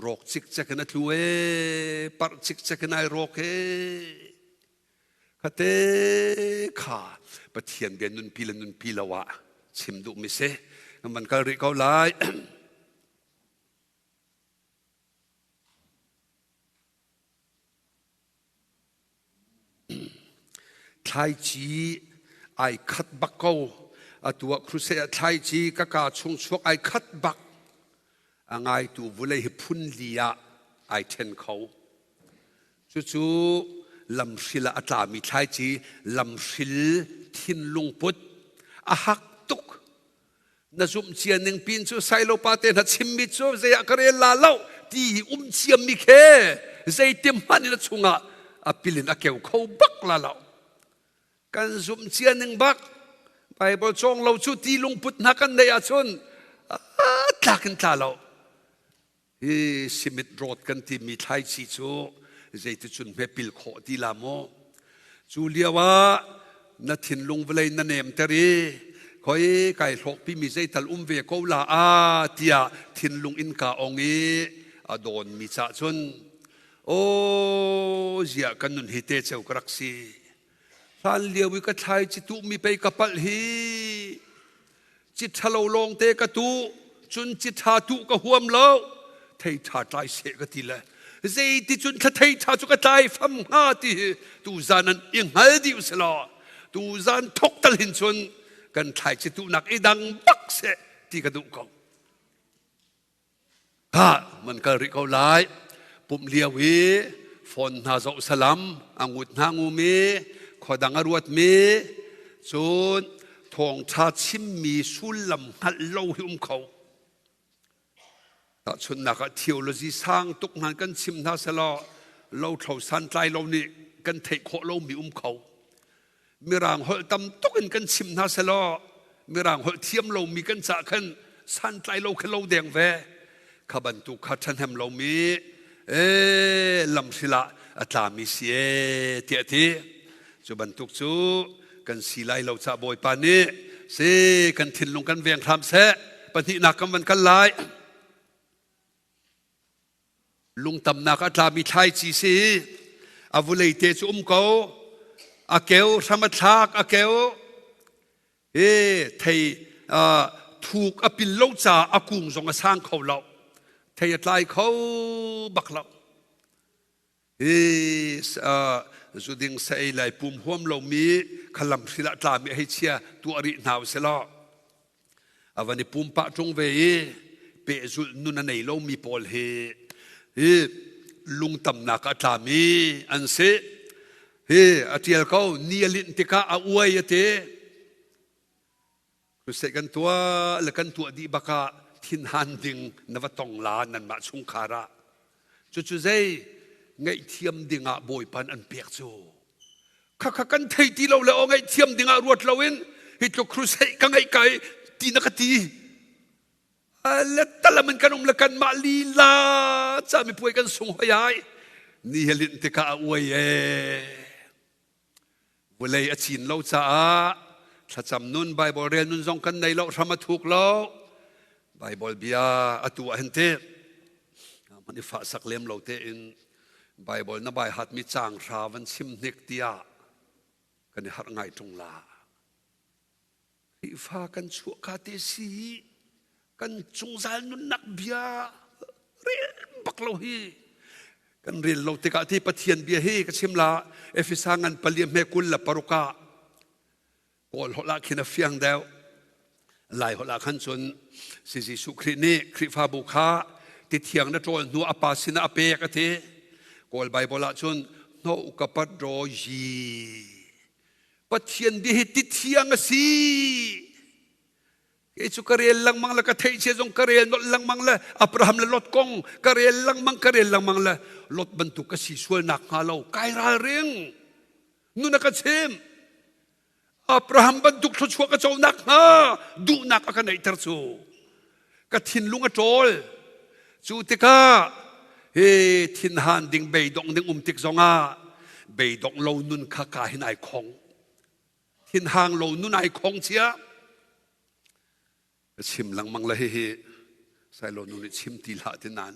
rawk cikcek in a tlu ee parh cikcek in ai rawk ee khate kha Pathian bia nunpi le nunpi lo ah chim duh mi si kan van kal rih ko lai. Thlaici ai khat bak ko. Atu ah crusade ah thlaici ka kaa chung chuak ai khat bak. A ngaitu vulei hi phun li ah ai ṭhen kho. Cucu lamhril ah a tlami thlaici lamhril thinlung put a hak tuk. Na zumh cia ning pin cu Sailo pa te hna chimmi cu zei ah ka rel la lo ti hi um ciammi khe zeitim hmanh in a chungah a pil in a keu kho bak la lo. Kan zumh cia ning bak Bible cawng lo cu ti lungput hna kan neih ahcun tlak in tla lo. Hi simit road kan timi thlaici cu zeiticun hmepil khawh ti la maw? Cu lio ah na thinlung vawlei na nemter i khoi kai hlawkpimi zeital um ve ko la a tiah thinlung in ka ong i a dawnmi cah cun aw ziah kan nun hi te ceu ka rak si hlan lio i ka thlai ci tuhmi pei ka palh hi ci ṭhalo lawngte ka tuh cun ci ṭha tuh ka huam lo thei ṭha tlai seh ka ti le zeiti cun thla thei ṭha cu ka tlai fam hnga ti hi tu zan an i hngal dih usih law. Tuzan thok tal hin cun kan thlaici tuhnak i dang bak seh ti ka duh ko. Ha man kal rih ko lai. Pumh lio i phone hna zoh salam, a ngut hna ngumi, khuadang a ruatmi, cun thawngṭha chimmi sullam hngalh lo hi um kho. Tahchunhnak ah theology sang tuk hmanh kan chim hna selaw lothlo santlai lo nih kan theih khawh lomi um kho. Mirang holh tam tuk in kan chim hna selaw mirang holh thiam lomi kan cah khan santlai lo kha lo deng ve. Kha bantuk kha ṭhahnem lomi ee lamhril ah a tlami si ee tiah ti. Cu bantuk cu kan si lai lo ca Bawipa nih si kan thinlung kan veng hram seh. Pahnihnak kan van kal lai. Lungtamnak a tlami thlaici si a vulei te cu um ko. A keu hram a thlak a keu he thei thuk a pil lo caah a kung zong a sang kho lo. Thei a tlai kho bak lo. Hi zuding sa ei lai pum huam lomi khalam hril ah tlami hei chia tuah rih hna usih law a van i pum pah ṭung ve i pehzulh nun a nei lomi pawl hi hi lungtamnak ah tlami an si. Hi a ṭial ko ni a linh tikah a uai a ti. Crusade kan tuah le kan tuah dih bak ah thinhan ding na va tong la nanmah chungkhar ah. Cucu zei ngaihthiam ding ah Bawipa an pek cu. Khakha kan thei ti lo le aw ngaihthiam ding ah ruat loin hi tluk crusade ka ngaih kai ti na ka ti. Le talam in kan um le kan mah lila ca mipuai kan sung hoi ai. Ni he linh tikah a uai ee. Vawlei a cin lo caah thlacam nun Baibal rel nun zong kan nei lo hram a thuk lo. Baibal bia atu ah hin te man i fah sak lem lo tein Baibal na bai hatmi caang hra van chim hnik tiah kan i harh ngai ṭung la. Khrihfa kan chuahka te si kan cungzal nunnak bia rel bak lo hi kan rel lo tikah ti Pathian bia hi ka chim la Efesa ngan pali hme 26 ah Kawl holh ah khin a fiang deuh Lai holh ah khan cun si Jesuh Khrih nih Khrihfabu kha ti thiang na ṭawl hnu a pa sinah a pek a ti Kawl Bible ah cun hno ka pat ro yi Pathian bia hi ti thiang a si. Kei cu ka rel lengmang le ka theih cia zong ka rel nolh lengmang le Abraham le Lot kong ka rel lengmang ka rel lengmang le Lot bantuk ka si sual nak hnga lo kai ralring. Nun a ka chim. Abraham bantuk thluachuah ka co nak hnga duhnak a ka neihter cu. Ka thinlung a ṭawl. Cu tikah hi thinhan ding beidongh ding um tik zongah beidongh lo nun kha ka hin ai khong. Thinhang lo nun ai khong chia. Ka chim lengmang le hihi sailo nu nih chim ti hlah ti nain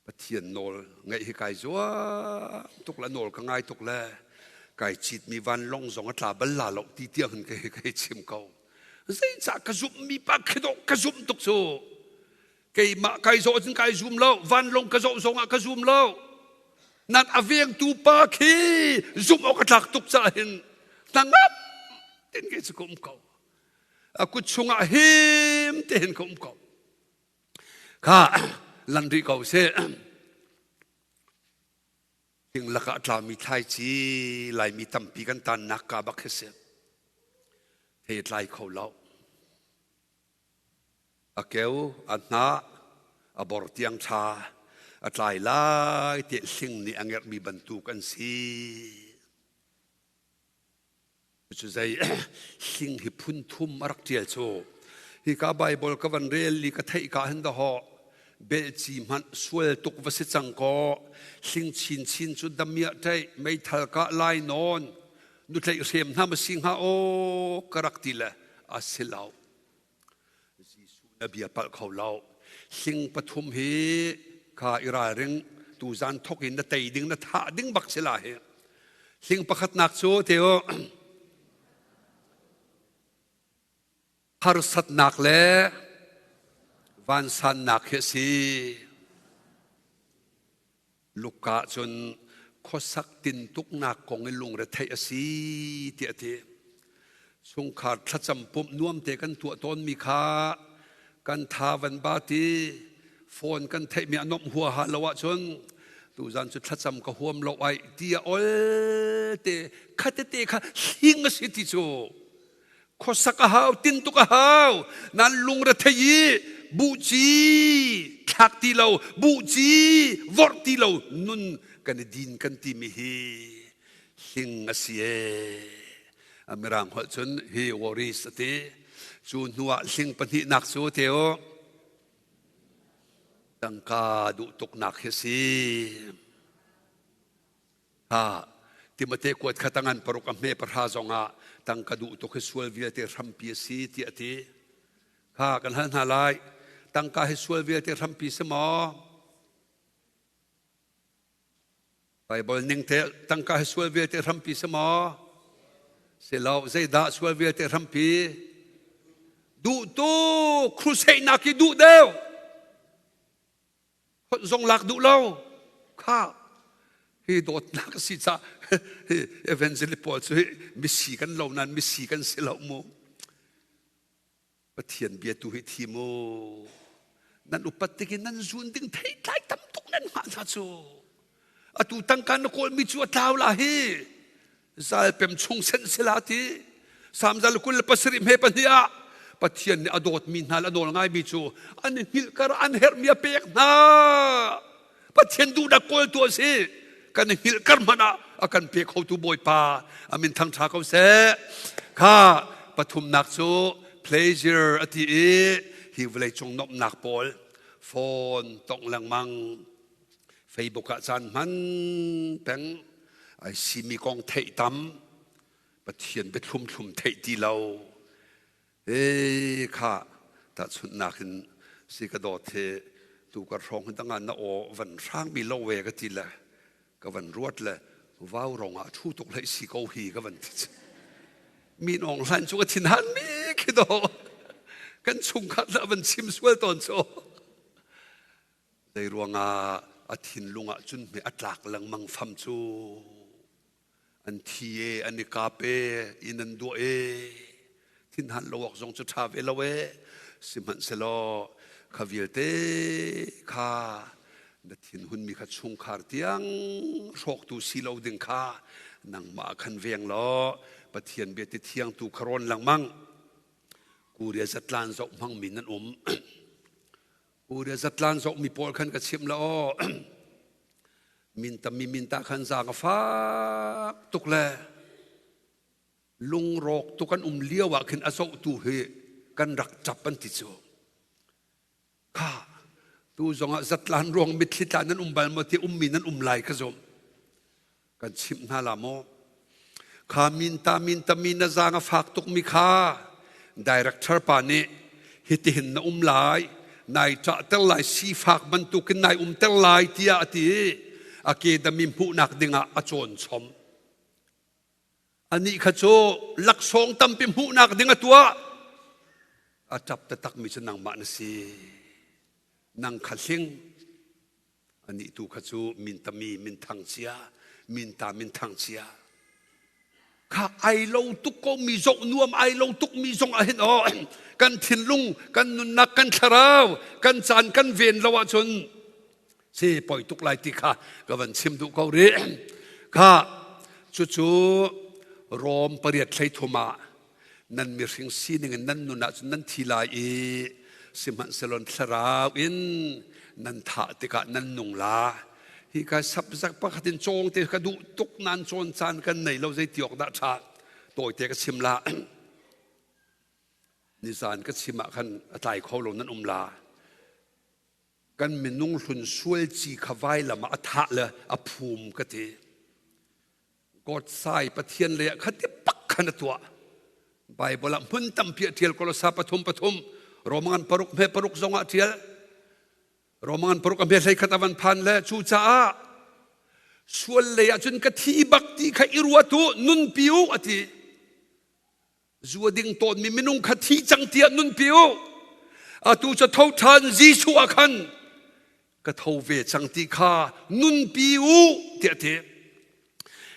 Pathian nawl ngaih hi kai zuam tuk le nawl ka ngai tuk le kai citmi vanlawng zong a tla bal la lo ti tiang hin ka hei chim ko. Zeicah ka zumhmi pa khi dawh ka zumh tuk cu. Keimah kai zawh cun kai zum lo, vanlawng ka zawh zong ah ka zum lo. Nan a vengtu pa khi zumh awk a tlak tuk caah hin hnangam tin kei cu ka um ko. A kut chungah him te hin ka um ko. Kha lan rih ko sih. Thing lakah a tlami thlaici Laimi tampi kan tannak ka bak hi si. Thei a tlai kho lo. A keu, a hnah, a bor tiang ṭha a tlai lai tiah hling nih a ngerhmi bantuk an si. Cu zei hling hi phun thum a rak ṭial cu. Hika Baibal ka van rel i ka theih ka hin dahawh belci hmanh sual tuk va si cang kaw hling chinchin cu damiah ṭaih meithal kah lai nawn nutleih hrem hna ma si hnga aw ka rak ti le a si lo. Jesuh na bia palh kho lo. Hling pathum hi kha i ralring tuzan thok in na tei ding na thah ding bak si la hi. Hling pakhatnak cu teo harsatnak le vansannak hi a si. Luka cun Khuasak tintuknak kong i lungretheih a si tiah a ti. Chungkhar thlacam pumh nuam te kan tuah tawnmi kha kan tha van ba ti phone kan theihmi a nomh huaha lo ahcun tuzan cu thlacam ka huam lo ai ti a ol te khatete kha hling a si ti cu khuasak a hau tintuk a hau nan lungrethei i buhci thlak ti lo buhci vorh ti lo nun kan i din kan timi hi hling a si ee a mirang holh cun he worries a ti. Cu hnuah hling pahnihnak cu teo tangka duh tuknak hi si. Ha Timote kuat kha tangan paruk a hme pahra zongah tangka duh tuk hi sual vialte hrampi a si tiah a ti. Kha kan hal hna lai. Tangka hi sual vialte hrampi si maw? Baibal ning te tangka hi sual vialte hrampi si maw? Si lo, zeidah sual vialte hrampi? Duh tu crusade nak hi duh deuh. Hot zong lak duh lo. Kha hi dawtnak si ca hi evangelist pawl cu hi misi kan lo nan misi kan si lo mu. Pathian bia tu hi thi mu. Nan upat tik in nan zun ding theitlai tam tuk nan hngah hna cu. Atu tangka na kawlmi cu a tlau la hi. Zalpem chung sen sila ti. Samzal 27 hme pahnih ah Pathian nih a dawtmi hna le a nawl ngaimi cu an i hngilh kar an herhmi a pek hna. Pathian duhnak kawltu a si. Kan i hngilh kar hmanh ah a kan pe khotu Bawipa a min thangṭha ko seh. Kha pathumnak cu pleasure a ti i hi vawleicung nuamhnak pawl phone tongh lengmang Facebook ah caan hman peng ai simi kong theih tam Pathian biathlum thlum theih ti lo Ee kha tahchunhnak in si ka dawt hi tu ka hrawng hi dangah na aw van hrang mi lo ve ka ti le ka van ruat le vau rong ah thu tuk hlei si ko hi ka van ti mi nong hlan cu ka thin han mi khi do kan chungkhat la van chim sual tawn cu zei ruangah a thinlung ah cun hme a tlak lengmang fam cu An thi e, an i kap e, inn an duah e. Thinhan lo awk zong cu ṭha ve lo e. Sihmanhsehlaw kha vialte kha na thinhunmi kha chungkhar tiang hrawktu si lo ding kha nangmah khan veng law Pathian bia ti thiang tu kha rawn lengmang. Korea zatlan zoh hmangmi nan um. Korea zatlan zohmi pawl khan ka chimh la aw. Min tammi min ta khan zaang a fak tuk le lungrawk tuk an um lio ah khin a zohtu hi kan rak ṭap an ti cu. Kha tu zongah zatlan ruang mitthli tla nan um bal maw ti ummi nan um lai ka zumh. Kan chimh hna la maw? Kha minta minta mi na zaang a fak tukmi kha director pa nih hitihin na um lai, nai ṭahter lai, sifak bantukin nai umter lai tiah a ti i a kedami hmuhnak dingah a cawn chom. Anih kha cu laksawng tampi hmuhnak ding a tuah. A ṭap taktakmi cu nangmah na si. Nang kha hling. Anih tu kha cu mintami minthang cia, minta minthang cia. Kha ai lo tuk ko mi zoh nuam ai lo tuk mi zong ah hin aw kan thinlung kan nunnak kan thlarau kan caan kan ven lo ahcun si poi tuk lai ti kha ka van chim duh ko rih. Kha cucu Rom pariat hlei thum ah nan mihring sining in nan nun ahcun nan thi lai i sihmanhsehlaw thlarau in nan thah tikah nan nung la. Hi ka sapzak pakhat in cawng te ka duh tuk nan cawn caan kan nei lo zei ti awk dah ṭha tawite ka chim la. Nizan ka chim ah khan a tlai kho lo nan um la. Kan minung hlun sual ci kha vailam ah a thah le a phum ka ti. God sai Pathian lei ah khati pak khan a tuah. Bible ah hmun tampi a ṭial Kolosa pathum pathum Roman paruk hme paruk zong ah ṭial. Roman paruk a hme hlei khat a van phan le cucaah sual lei ah cun ka thi bak ti kha i ruat u nunpi u a ti. Zu a ding tawnmi minung kha thi cang tiah nunpi u. Atu cu tho ṭhan Jesuh ah khan ka tho ve cang ti kha nunpi u tiah a ti.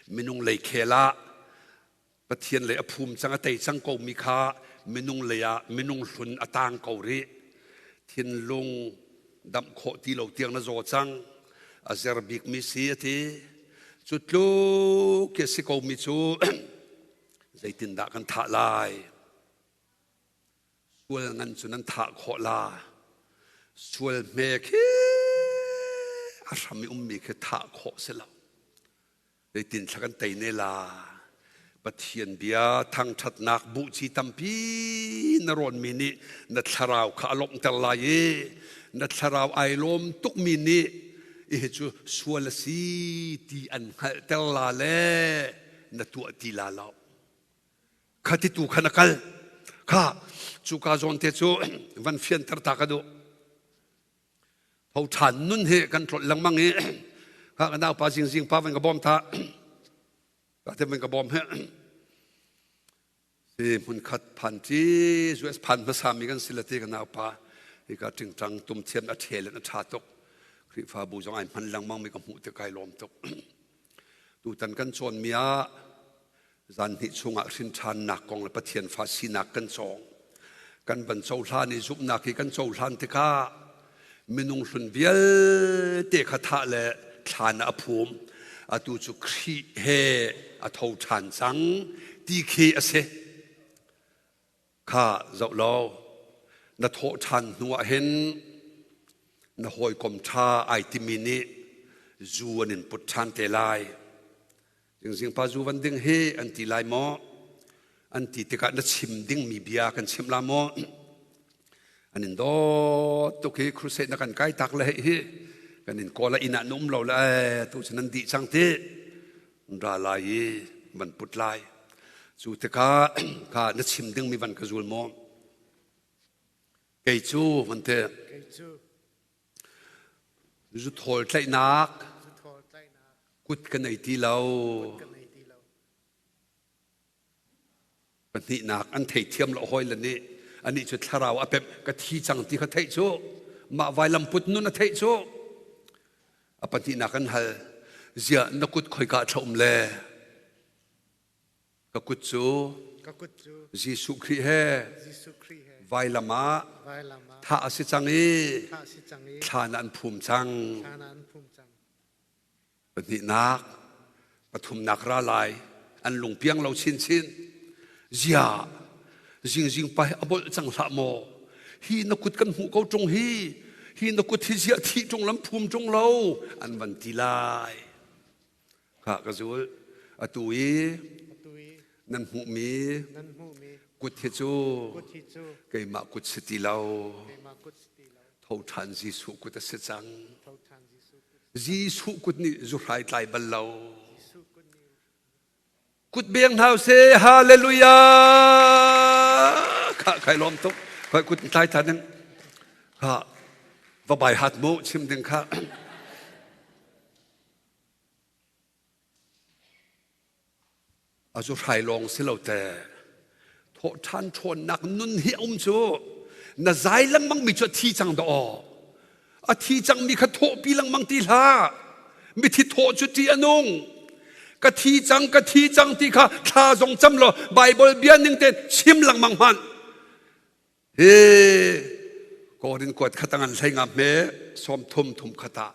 Minung lei khel ah Pathian lei a phum cang a tei cang ko mi kha minung lei ah minung hlun a tang ko rih. Thinlung damh khawh ti lo tiang na zaw cang. A zer bik mi si a ti. Cu tluk khi a si ko mi cu zeitindah kan thah lai? Sual ngan cu nan thah khawh la. Sual hme khi a hram i ummi khi thah khawh si lo. Zeitin thla kan tei ne la? Pathian bia thangṭhatnak buhci tampi na rawnmi nih na thlarau kha a lawmhter lai i na thlarau ai lawm tukmi nih hi cu sual a si ti an hngalhter la le na tuah ti la lo. Kha ti tu kha na kal. Kha cuka zawn te cu van fianter ta ka duh. Tho ṭhan nun hi kan tlolh lengmang i kha ka naupa zingzing pa van ka bawm ta. Ka te van ka bawm he. Si hmun khat phan ti US phan hmasa mi kan si la ti ka naupa. Hika ṭingṭang tum thiam a ṭhel in a ṭha tuk. Khrihfabu zong ai hman lengmang mi ka hmuh tik kai lawm tuk. Tutan kan cawnmi ah zan hnih chungah hrinṭhannak kong le Pathian fa sinak kan cawng. Kan van cohlan i zumhnak hi kan cohlan tikah minung hlun vialte kha thah le thlan ah a phum. Atu cu Khrih he a tho ṭhan cang ti khi a si. Kha zoh law na thawh ṭhan hnu ah hin na hawikom ṭha ai timi nih zu an in put ṭhan te lai. Zingzing pa zu van ding hi an ti lai maw? An ti tikah na chim dingmi bia kan chimh la maw? An in dawt tuk hi crusade na kan kai tak le hi kan in kawl inn ah na um lo le tu cu nan dih cang ti ra lai i van put lai. Cu tikah kha na chim dingmi van ka zul maw? Kei cu van ti. Zuthawl tlaihnak kut ka nei ti lo. Pahnihnak an theithiam lo hawi le nih anih cu thlarau a pemh ka thi cang ti kha theih cu mah vailam put nun a theih cu a pahnihnak an hal ziah na kut khoika thla um le Ka kut cu Jesuh Khrih he vailam ah thah a si cang i thlan an phum cang. Pahnihnak, pathumnak ra lai an lungpiang lo chinchin. Zia, zingzing pa hi a bolh cang hlah maw? Hi na kut kan hmuh ko ṭung hi, hi na kut hi ziah thih ṭung lam phum ṭung lo an van ti lai. Khah ka zul. Atu i nan hmuhmi kut hi cu keimah kut si ti lo. Tho ṭhan Jesuh kut a si cang. Jesuh kut nih zuhrai tlai bal lo. Kut beng hna seh hallelujah. Khah kai lawm tuk. Khoi kut tlai than ding. Khah va bai hat mu chim ding kha. A zu hrai lawng si lo te. Thawhṭhan ṭhawnnak nun hi a um cu. Na zai lengmang mi cu a thi cang dah aw. A thi cangmi kha thawhpi lengmang ti hlah. Mithi thawh cu ṭih a nung. Ka thi cang, ka thi cang ti kha thla zong cam law Baibal bia ning tein chim lengmang hmanh. Hi Korin kuat khat a ngan hlei nga hme sawm thum thum khat ah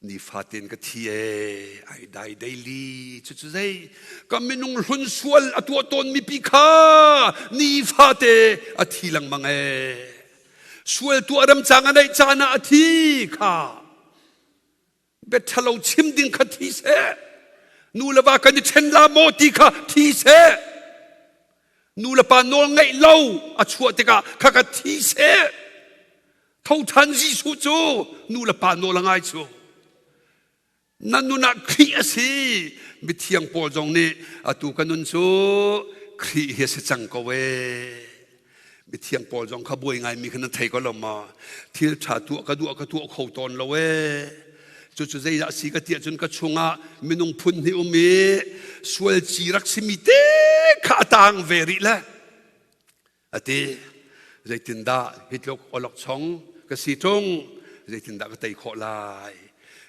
nifatin ka thi ee ai dai daily cucu zei ka minung hlun sual a tuah tawn mi pi kha nifate a thi lengmang ee sual tuah ram cang a neih caan ah a thi kha biaṭhalo chim ding kha thi seh nu le va kan i ṭhen la maw ti kha thi seh nu le pa nawl ngeih lo a chuah tikah kha ka thi seh Tho ṭhan Jesuh cu nu le pa nawl a ngai cu. Na nun ah Khrih a si. Mithiang Paul zong nih atu ka nun cu Khrih hi a si cang ko ee. Mithiang Paul zong kha buai ngaimi kha nan thei ko lo maw? Thil ṭha tuah ka duah ka tuah kho tawn lo ee. Cucu zeidah a si ka ti ahcun ka chungah minung phun hnih um i sual ci rak simi te kha a taang ve rih le. A ti, zeitindah hi tluk awlokchong ka si ṭung, zeitindah ka tei khawh lai?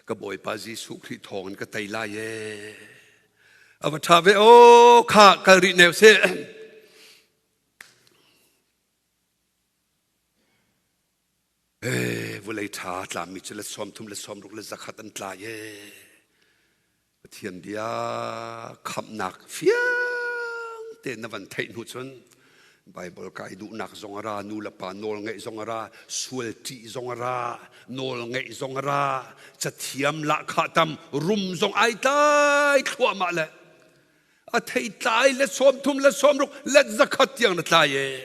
Ka Bawipa Jesuh Khrih thawngin ka tei lai ee. A va ṭha ve aw kha kal rih ne sih. Ee, vulei ṭha tlami cu let 30 let 60 le 100 an tlai ee. Pathian bia khamhnak fiang tein na van theih hnu cun Bible kai duhnak zong a ra, nu le pa nawl ngeih zong a ra, sual ṭih zong a ra, nawl ngeih zong a ra, cathiam lahkhah tam, rum zong ai tlai thluahmah le a thei tlai le 30 le 60 let 100 tiang na tlai ee.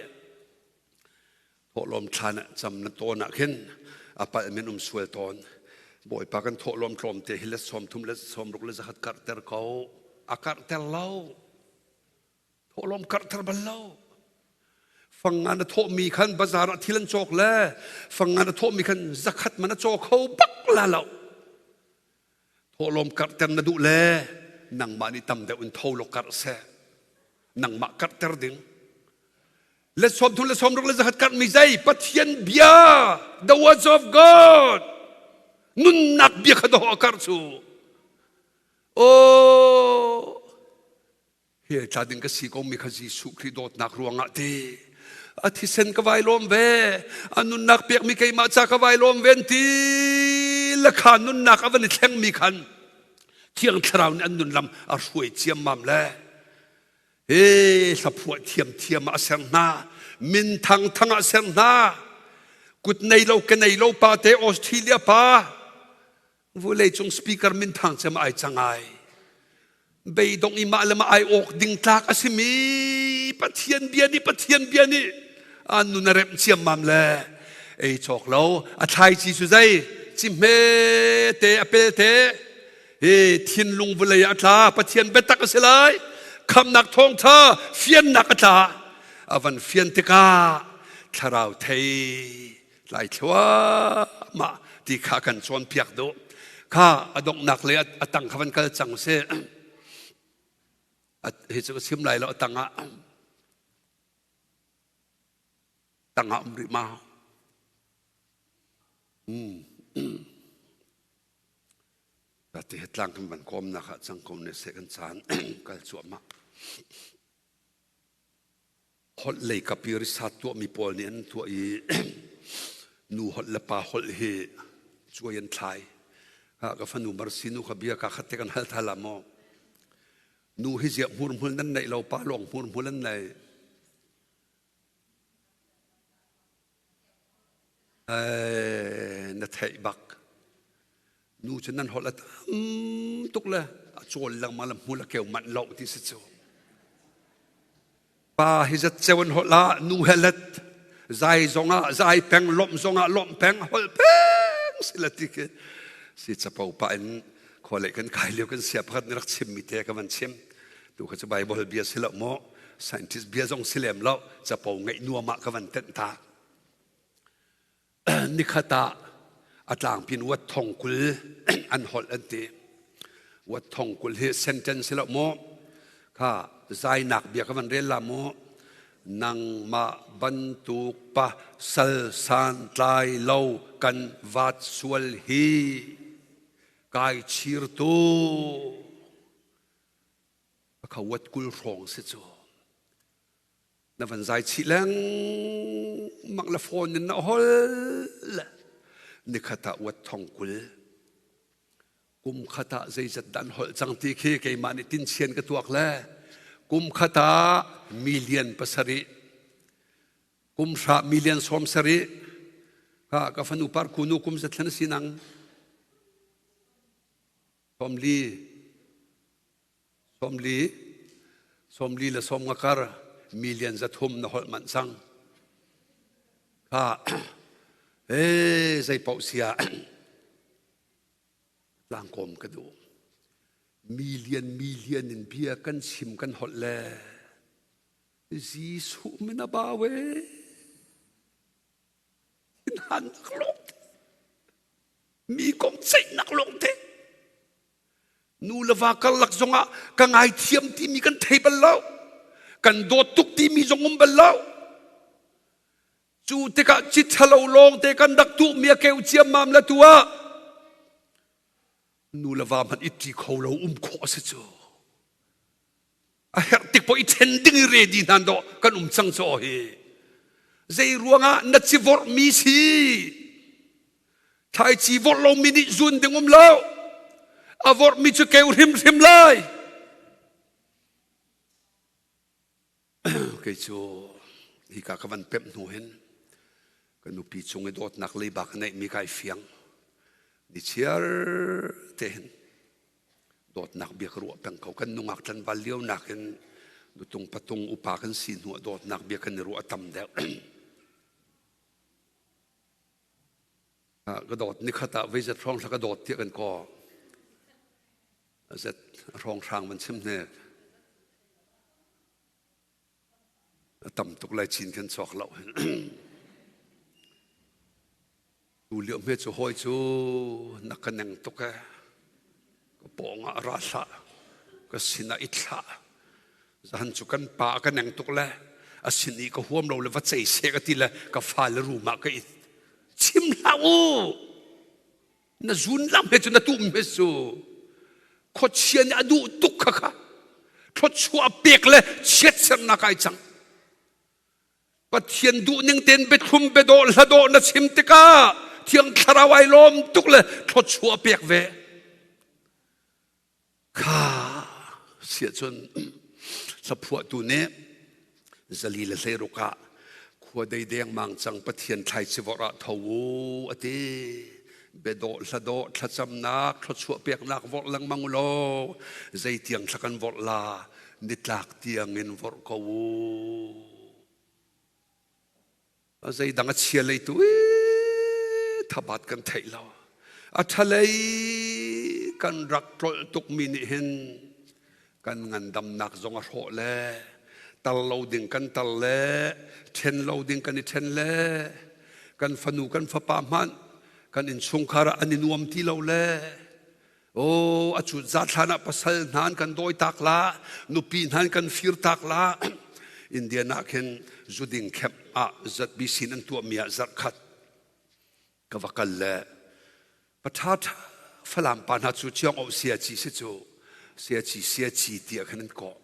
Thawhlawm thlan ah cam na tawn ah khin a palh men um sual tawn. Bawipa kan thawhlawm tlawmte hi let 30 let 60 le 100 karhter ko. A karhter lo. Thawhlawm karhter bal lo. Fangngan na thawhmi khan bazar ah thil an cawk le fangngan na thawhmi khan zakhat man a caw kho bak la lo. Thawhlawm karhter na duh le nangmah nih tam deuh in tho law karh seh. Nangmah karhter ding. Le 30 le 60 le 100 karhmi zei Pathian bia the words of God nunnak bia kha dawh a karh cu. Oh Hell tla ding ka si ko mi kha Jesuh Khrih dawtnak ruangah ti a thisen ka vai lawm ve a nunnak pekmi keimah ca ka vai lawm ve ti le kha nunnak a van i thlengmi khan Thiang Thlarau nih an nun lam a hruai ciammam le he hlaphuah thiam thiam ah a ser hna min thang thang ah a ser hna kut nei lo ke nei lo pa te Australia pa Vawleicung speaker minthang cem ai cang ai. Beidong i mah le mah ai awk ding tlak a simi Pathian bia nih Pathian bia nih an nun a remh ciammam le ei cawk lo a thlaici cu zei ci hme te a pel te hi thinlung vawlei ah a tla Pathian biatak a si lai khamnak thawngtha fiannak a tla a van fian tikah thlarau thei tlai thluahmah ti kha kan cawnpiak duh kha a donghnak le a tang kha van kal cang sih hi cu ka chim lai lo a tang ah tang ah um rih ma Ti tlang kan van kawmnak ah cang ko ne se kan caan kal cuahmah Holh lei kap i risat tuahmi pawl nih an tuah i nu holh le pa holh hi cuai an thlai. Ka fanu Mercy nu kha bia ka khat te kan hal tha la maw? Nu hi ziah hmurhmul nan neih lo pa lawng hmurhmul an nei. Na theih bak. Nu cu nan holh a tam tuk le a cawl lengmang le hmul a keu manh lo ti si cu. Pa hi zat ceu an holh ah nu he let zai zong ah zai peng lawmh zong ah lawmh peng holh peng si la ti khi si capo pa in khualei kan kai lio kan sia pakhat nih rak chim mi te ka van chim tu kha cu Bible bia si lo maw scientist bia zong si lem lo capo ngeih nuam ah ka van tenh ta Nikhat ah a tlangpin wat thong 20 an holh an ti. Wat thong 20 hi sentence si lo maw? Kha zainak bia ka van rel la maw? Nangmah bantuk pa sal san tlai lo kan vat sual hi kai chir tu. Kha wat 20 hrawng si cu. Na van zai chih lengmang le phone in na hol le nikhat ah uat thong 20 kum khat ah zeizat dan holh cang ti khi keimah nih tinchian ka tuak le kum khat ah million 7 kum hra million 70 ka ka fanu par kunu kum zathlen si nang 40 40, 40 le 50 kar million 300 na holh manh cang. Kha ee zei paoh sia tlangkawm ka duh. Million million in bia kan chim kan holh le Jesuh min a bau ee. Thinhannak lawngte. Mi kong ceihnak lawngte. Nu le va karlak zongah ka ngaithiam timi kan thei bal lo. Kan dawt tuk timi zong um bal lo. Cu tikah ci ṭhalo lawngte kan rak tuhmi a keu ciammam le tu ah nu le va hmanh i ṭi kho lo um khawh a si cu. A herh tik poh i ṭhen ding i ready hna dawh kan um cang cu hi. Zei ruangah na ci vorhmi si? Thlaici vorh lomi nih zun ding um lo. A vorhmi cu keu hrimhrim lai. Kei cu hika ka van pemh hnu hin ka nupi cung i dawtnak leiba ka neihmi kai fiang. Nichiar te hin dawtnak bia ka ruah peng ko. Kan nungak tlanval lio nakin nutung patung upa kan si hnu ah dawtnak bia kan i ruah a tam deuh. Ka dawt nikhat ah veizat hrawng hla ka dawt tiah kan kaw. Zet hrawng hrang van chim hnek. A tam tuk lai chin kan cawk lo. Tu lio hme cu hawi cu na ka neng tuk e. Ka pawng ah ra hlah. Ka sin ah i thlah. Zahan cu kan pa ka neng tuk le a sin i ka huam lo le va cei seh ka ti le ka fa le room ah ka it. Chim hlah u! Na zun lam he cu na tum he cu khuachia nih a duh tuk kha kha thluachuah pek le chiatsernak ai cang. Pathian duh ning tein biathlum biadawh hladawh na chim tikah Thiang Thlarau ai lawm tuk le thluachuah pek ve. Kha siah cun hlaphuahtu nih 416 ah khua dei dengmang cang Pathian thlaici vorh ah tho u a ti. Biadawh hladawh thlacamnak thluachuah peknak vorh lengmang u law zeitiang thla kan vorh la nitlak tiangin vorh ko u. Zeidang a chia lei tu thabat kan theih lo. A ṭhalei kan rak tlolh tukmi nih hin kan ngandamnak zong a hrawh le tar lo ding kan tar le ṭhen lo ding kan i ṭhen le kan fanu kan fapa hmanh kan innchungkhar ah an i nuam ti lo le Oh, a cut zat hlan ah pasal hna an kan dawi tak la, nupi hna an kan fir tak la. Indian ah khin zuding camp ah ZBC an tuahmi ah zarh khat ka va kal le patha Falam pa hna cu chiang o sia ci si cu sia ci sia ci tiah khin an kawh.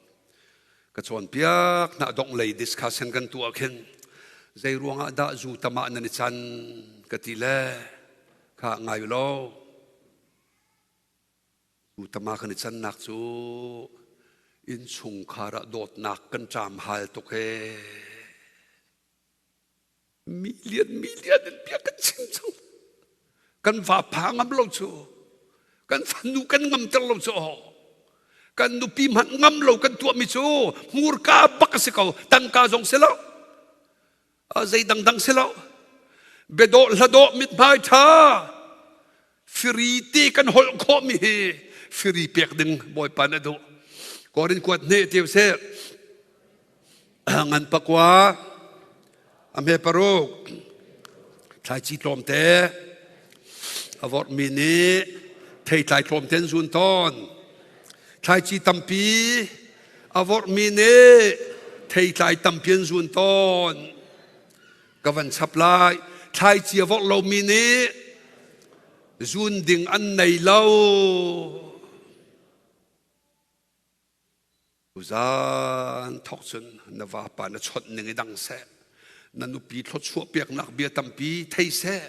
Ka cawnpiak hna dongh lei discussion kan tuah khin zei ruangah dah zu tamah nan i can ka ti le kha ngai u law Tama kan i cannak cu innchungkhar ah dawtnak kan ṭam hal tuk ee. Million million in bia kan chim cang. Kan vapa ngam lo cu. Kan fanu kan ngamter lo cu. Kan nupi hmanh ngam lo kan tuahmi cu hmurka bak a si ko. Tangka zong si lo. Zei dangdang si lo. Biadawh hladawh mithmai ṭha firi te kan holh khawhmi hi firi pek ding Bawipa na duh. Korin kuat hne ti seh ngan pakua a hme paruk thlaici tlawmte a vorhmi nih theitlai tlawmte an zun tawn. Thlaici tampi a vorhmi nih theitlai tampi an zun tawn. Ka van chap lai. Thlaici a vorh lomi nih zun ding an nei lo. Tuzaan thawk cun na vapa na chawnh ning i dang seh. Na nupi thluachuah peknak bia tampi thei seh.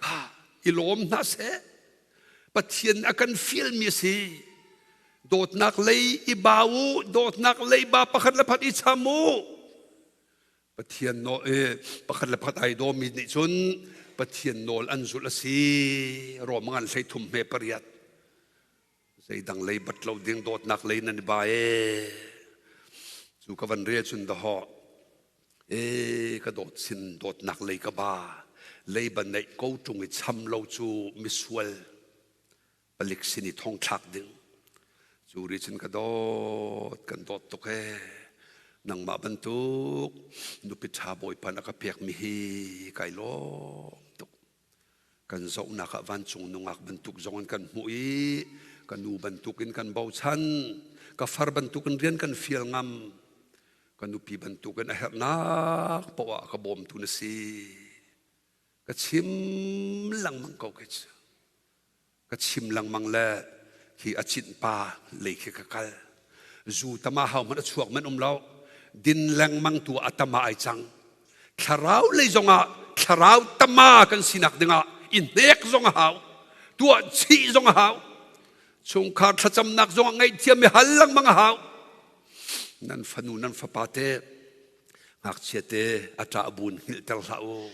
Kha i lawm hna seh. Pathian a kan fialmi a si. Dawtnak lei i ba u, dawtnak lei ba pakhat le pakhat i cham u. Pathian nawl pakhat le pakhat ai dawmi nih cun Pathian nawl an zulh a si. Rom ngan 33 hme 8. Zeidang lei bat lo ding dawtnak lei nan i ba ee. Cu ka van rel cun dahawh. Ee ka dawt sin dawtnak lei ka ba. Leiba neih ko ṭung i cham lo cu misual palik sin i thong thlak ding. Cu ri cun ka dawt kan dawt tuk ee. Nangmah bantuk nupi ṭha Bawipa na ka pekmi hi kai lawm tuk. Kan zohnak ah vancung nungak bantuk zong in kan hmuh i ka nu bantuk in kan bochan, ka far bantuk in rian kan fial ngam, ka nupi bantuk in a herhnak poah ah ka bawmtu na si. Ka chim lengmang ko khi cu. Ka chim lengmang le khi a cinh pa lei khi ka kal. Zu tama hau hmanh a chuak man um lo. Din lengmang tu a tama ai cang. Thlarau lei zongah thlarau tama kan sinak dingah i hnek zong a hau. Tuah chih zong a hau. Chungkhar thlacamnak zongah ngaihthiam i hal lengmang a hau. Nan fanu nan fapa te ngakchia te a ṭah bun hngilhter hlah u.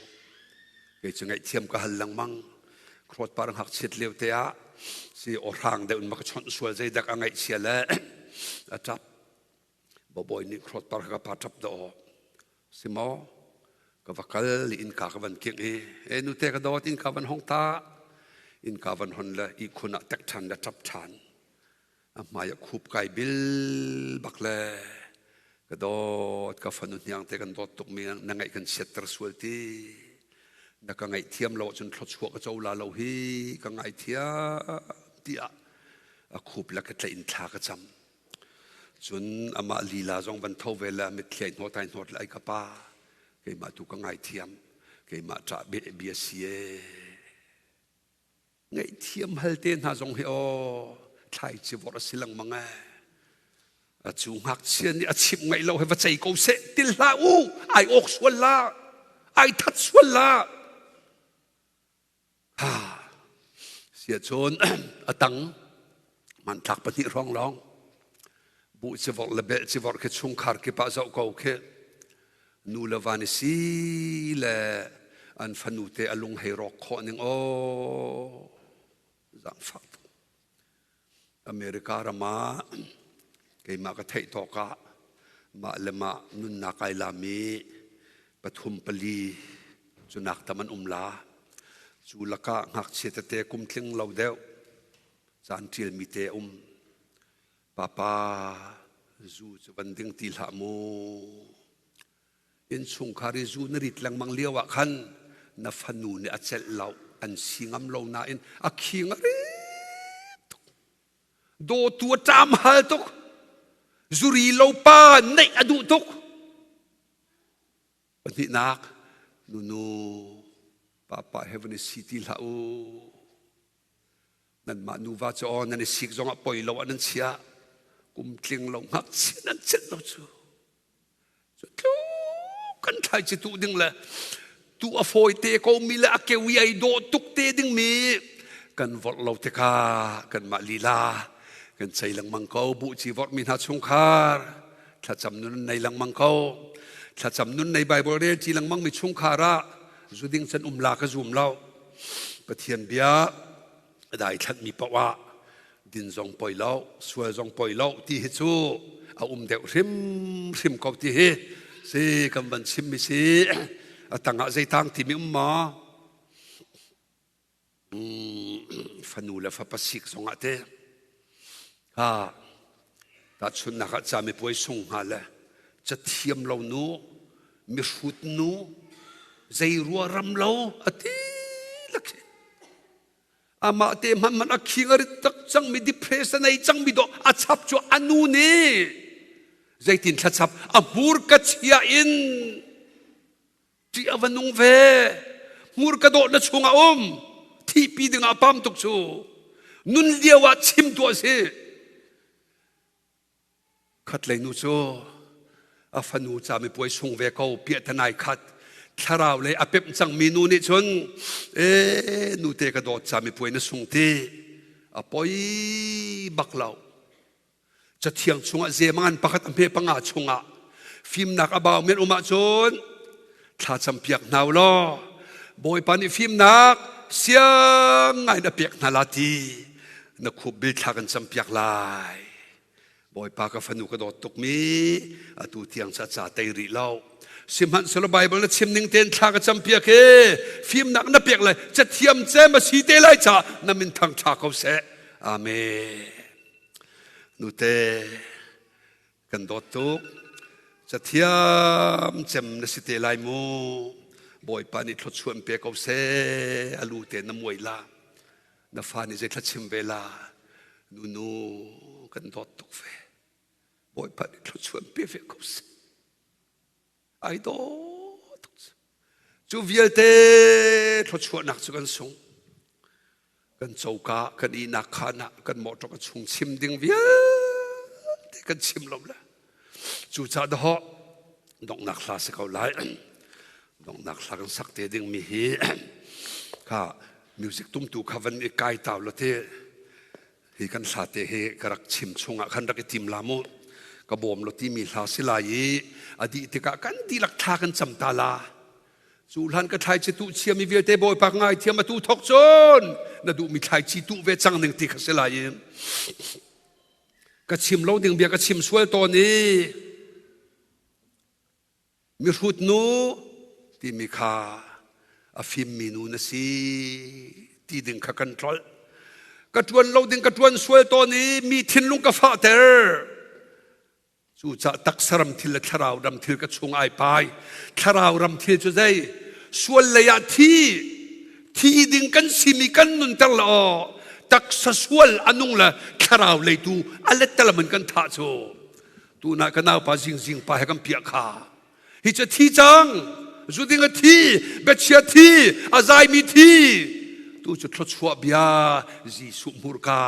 Kei cu ngaihthiam ka hal lengmang. Khuat par ngakchiat lio te ah si awhrang deuh in ma ka chawnh sual zeidak a ngaihchia le a ṭap. Babawi nih khuat par ka pa ṭap dah aw. Si maw? Ka va kal i innka ka van kingh i e nute ka dawt innka van hong ta. Innka van hon le ihkhun ah tek ṭhan le ṭap ṭhan. A hmai ah khup kai bil bak le ka dawt ka fanu hniang te kan dawt tukmi na ngaih kan chiatter sual ti na ka ngaihthiam lo ahcun thluachuah ka co la lo hi ka ngaithiam tiah a khup le ka tlaih in thla ka cam. Cun amah lila zong van tho ve le mitthli ai hnawt ai hnawt le ai ka pa keimah tu ka ngaithiam keimah ṭah bia si ee. Ngaihthiam hal te hna zong hi aw thlaici vorh a si lengmang ee. A cu ngakchia nih a chimh ngaih lo he va cei ko seh til hlah u ai awk sual la ai that sual la. Ha sia cun a tang hmanthlak pahnih hrawng lawng buh civorh le belh civorh khi chungkhar kip ah zoh ko khi nu le va ni si le an fanu te a lung hei rawk khawh ning aw zaangfak tuk. America ram ah keimah ka theih tawk ah mah le mah nunnak ai lami pathum pali cu nak tam an um la. Cu lakah ngakchia tete kum tling lo deuh caan ṭialmi te a um. Papa, zu cu van ding ti hlah mu. Innchungkhar i zu na rit lengmang lio ah khan na fanu nih a celh lo, an si ngam lo nain a khing a rit tuk. Dawtu a ṭam hal tuk. Zuri lo pa neih a duh tuk. Pahnihnak, nunu, papa he van i si ti hlah u. Nanmah nuva cu aw nan i sik zongah poi lo ah nan chia. Kum tling lo ngakchia nan celh lo cu. Cu tluk kan thlai ci tuh ding le tu a fawi te ko mi le a keu i ai dawh tuk te ding mi kan vorh lo tikah kanmah lila kan cei lengmang ko buh ci vorh mi hna chungkhar thlacam nun nei lengmang ko thlacam nun nei Bible rel ci lengmang mi chungkhar ah zuding can um la ka zum lo Pathian bia a daithlanh mi paoh ah din zong poi lo sual zong poi lo ti hi cu a um deuh hrimhrim ko ti hi si kan van chim mi si a tangah zeitang timi um maw fanu le fapa sik zongah te ha tahchunhnak ah camipuai sung hnga le cathiam lo nu mihrut nu zei rua ram lo a ti lakhi amah te hmanh hmanh a khing a rit tak cangmi depression ei cangmi dawh a chap cu a nu nih zeitin thlachap a hmurka chia in ṭih a va nung ve hmurka dawh na chungah um thihpi dingah pam tuk cu nun lio ah chim tuah si Khatlei nu cu a fanu camipuai sung ve ko piahtanai khat thlarau lei a pemh cangmi nu nih cun e nute ka dawt camipuai na sung ti a poi bak lo cathiang chungah zemangan pakhat a hme panga chungah fimnak a bau men um ahcun thlacam piak hna u law Bawipa nih fimnak siang ngai na pek hna la ti na khup bil thla kan cam piak lai Bawipa ka fanu ka dawt tukmi atu tiang ca ca tei rih lo. Sihmanhsehlaw Bible na chim ning tein thla ka campiak he fimnak na pek lai cathiam cem a si te lai ca na min thang ṭha ko seh. Amen. Nute kan dawt tuk. Cathiam cem na si te lai mu. Bawipa nih thluachuah pe ko seh. A lu te na muai la. Na fa nih zei thla chim ve la nunu kan dawt tuk ve Bawipa nih thluachuah pe ve ko seh ai daw tuk cu vialte thluachuahnak cu kan sung kan coka kan ihnak khan ah kan mawṭawk a chung chim ding vialte. Kan chim lo le. Cu ca dahawh donghnak hla si ko lai. Donghnak hla kan sak te ding mi hi kha music tumtu kha van i kai tau la te hi kan hla te hi ka rak chim chungah khan rak i tim la mu. Ka bawm lo timi hla si lai i a dih tikah kan dihlak thla kan cam ta la. Cu hlan ka thlaici tuh chiami vialte Bawipa ka ngaithiam atu thawk cun na duhmi thlaici tuh ve cang ning ti kha si lai i ka chim lo ding bia ka chim sual tawn i mihrut nu timi kha a fimmi nu na si ti ding kha kan tlolh. Ka ṭuan lo ding ka ṭuan sual tawn i mi thinlung ka fahter. Cucah taksa ram thil le thlarau ram thil ka chung ai pai. Thlarau ram thil cu zei? Sual lei ah thi. Thi ding kan simi kan nunter la aw. Taksa sual a nung le thlarau lei tu a lettalam in kan thah cu. Tuna ka naupa zingzing pa he kan piah kha. Hi cu thi cang. Zu ding a thi, biachia thi, a zaimi thi. Tu cu thluachuah bia Jesuh hmurka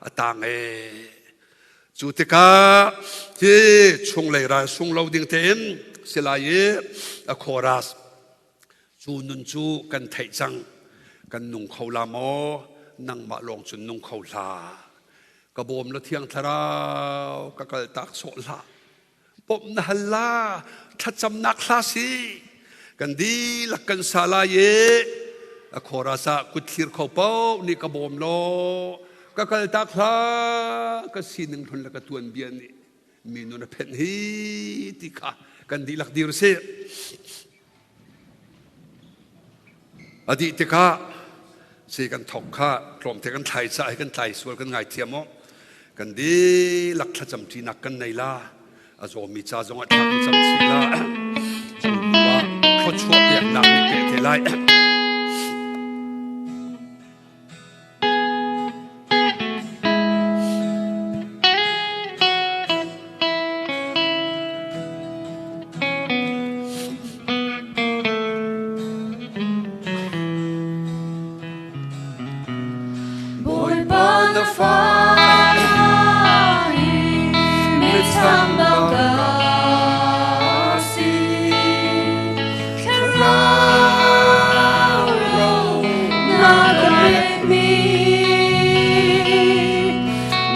a tang ee. Cu tikah hi chunglei ral sung lo ding tein si lai i a chorus cu nun cu kan theih cang. Kan nung kho la maw? Nangmah lawng cun nung kho hlah. Ka bawm la Thiang Thlarau, ka kal tak sawh hlah. Bawmh na hal la, thlacamnak hla si. Kan dihlak kan sa lai i a chorus ah kut thlir kho paoh nih ka bawm law ka kaltak hlah ka sining hlun le ka tuanbia nih mi nun a phenh hi ti kha kan dihlak dir sih. A dih tikah si kan thok kha tlawmte kan thlai caah hi kan tlai sual kan ngaithiam aw. Kan dihlak thlacam ṭinak kan nei la. A zawmi ca zongah thla kan cam chih la. Cu hnu ah thluachuah peknak nih peh te lai. Bawipa na fa hi mitchambau ka si. Thlarau ro na ka pekmi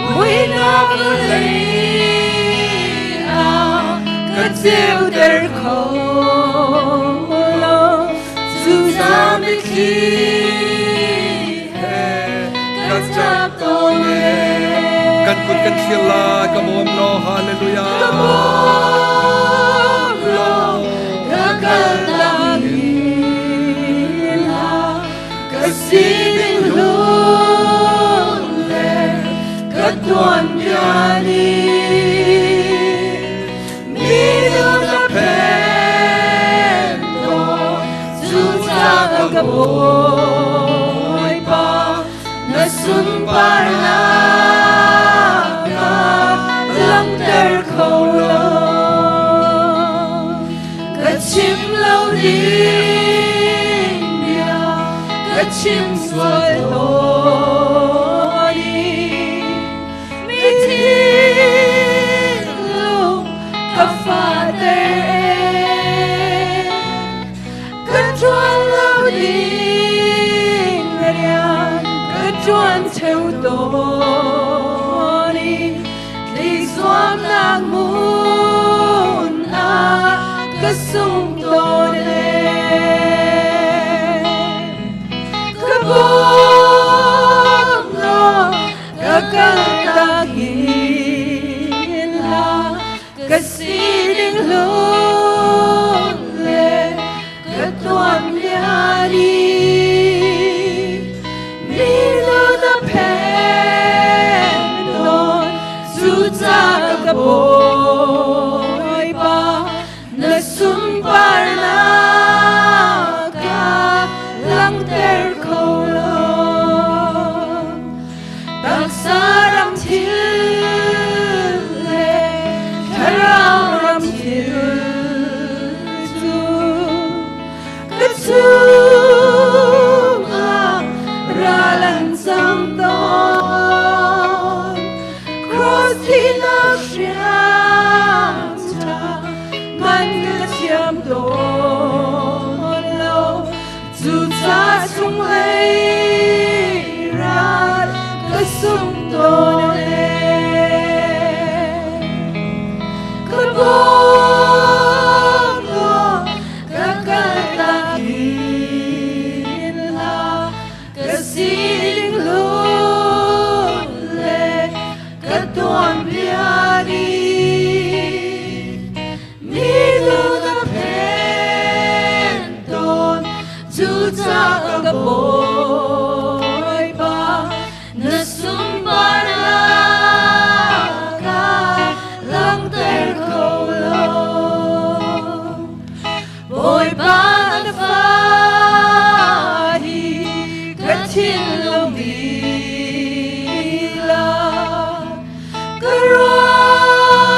muihnak vawlei ah ka ceuter kho lo. Cucaah mitthli he ka ṭap tawn ee. Kan kut kan thlir lai, ka bawm law, hallelujah. Ka bawm law, ka kaltak hlah. Ka sining hlun le ka tuanbia nih mi na phen tawn. Cucaah ka Bawipa, na sunparnak ka langhter kho lo. Ka chim lo ding bia, ka chim sual tawn i mi thinlung ka fahter ee. Ka ṭuan lo ding rian ka ṭuan ṭheu tawn i tlizuamnak hmun ah ka sung tawn ee. Ka bawm law ka kaltak hin hlah ka sining hlun le ka tuanbia nih mi lu na phen tawn cucaah ka Bawipa na sunparnak ka langhter kho lo. Taksa ram thil le thlarau ram thil cu ka chungah ral an cang tawn. Cross. Cross thinak hriam ṭha man ka thiam tawn lo. Cuca chunglei ral ka sung tawn e. Ka bawm law ka kaltak hin hlah. Ka sining hlun le ka tuanbia nih mi lu ka phen tawn. Cucaah ka Bawipa, na sunparnak ka langhter kho lo. Bawipa na fa hi ka thinlung lila ka ruahnak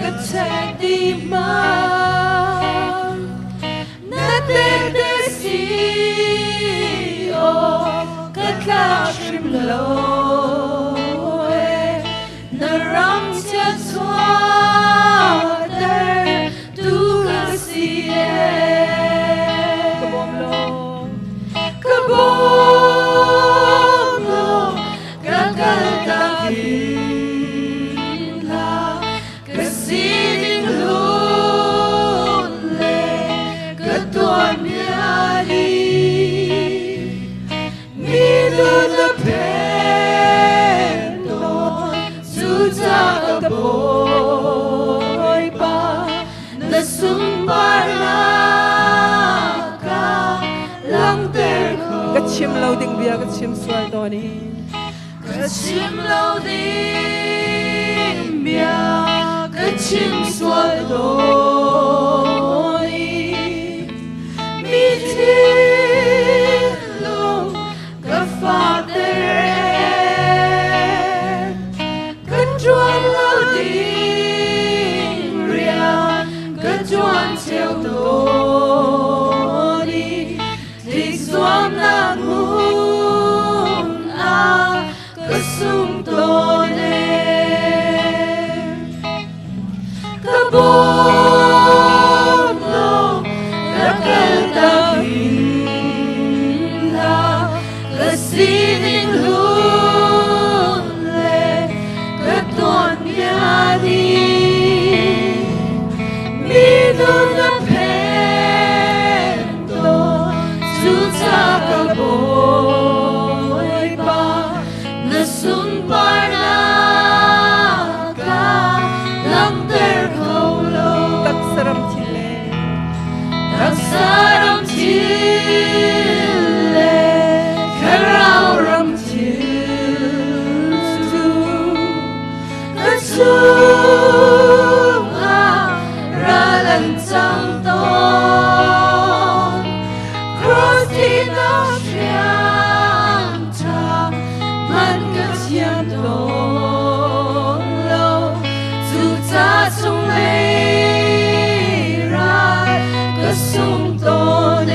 ka check dih hmang na tehte si aw ka tlak hrim lo e na ram chiatchuahter tu ka si e. Ka bawm law, ka bawm law, ka kaltak hin hlah, ka sining hlun le ka tuanbia hi. Mi lu na phen tawn, cucaah ka Bawipa, na sunparnak ka langhter kho. Ka chim lo ding bia ka chim sual tawn i. Ka chim lo ding bia ka chim sual tawn i. Mi thinlung ka fater e ka ṭuan lo ding rian ka ṭuan ṭheo tawn i tlik zuamnak hmun ah ka sung tawn e. Ka bawm law ka kaltak hin hlah, ka sining hlun le ka tuanbia nih mi nun a phen tawn. Cucaah ka Bawipa, na sunparnak ka langhter kho lo. Taksaram thil le Taksaram thil le thlarau ram thil cu ka chungah ral an cang tawn. Cross thihnak hriam ṭha man ka thiam tawn lo. Cucaah chunglei ral ka sung tawn e.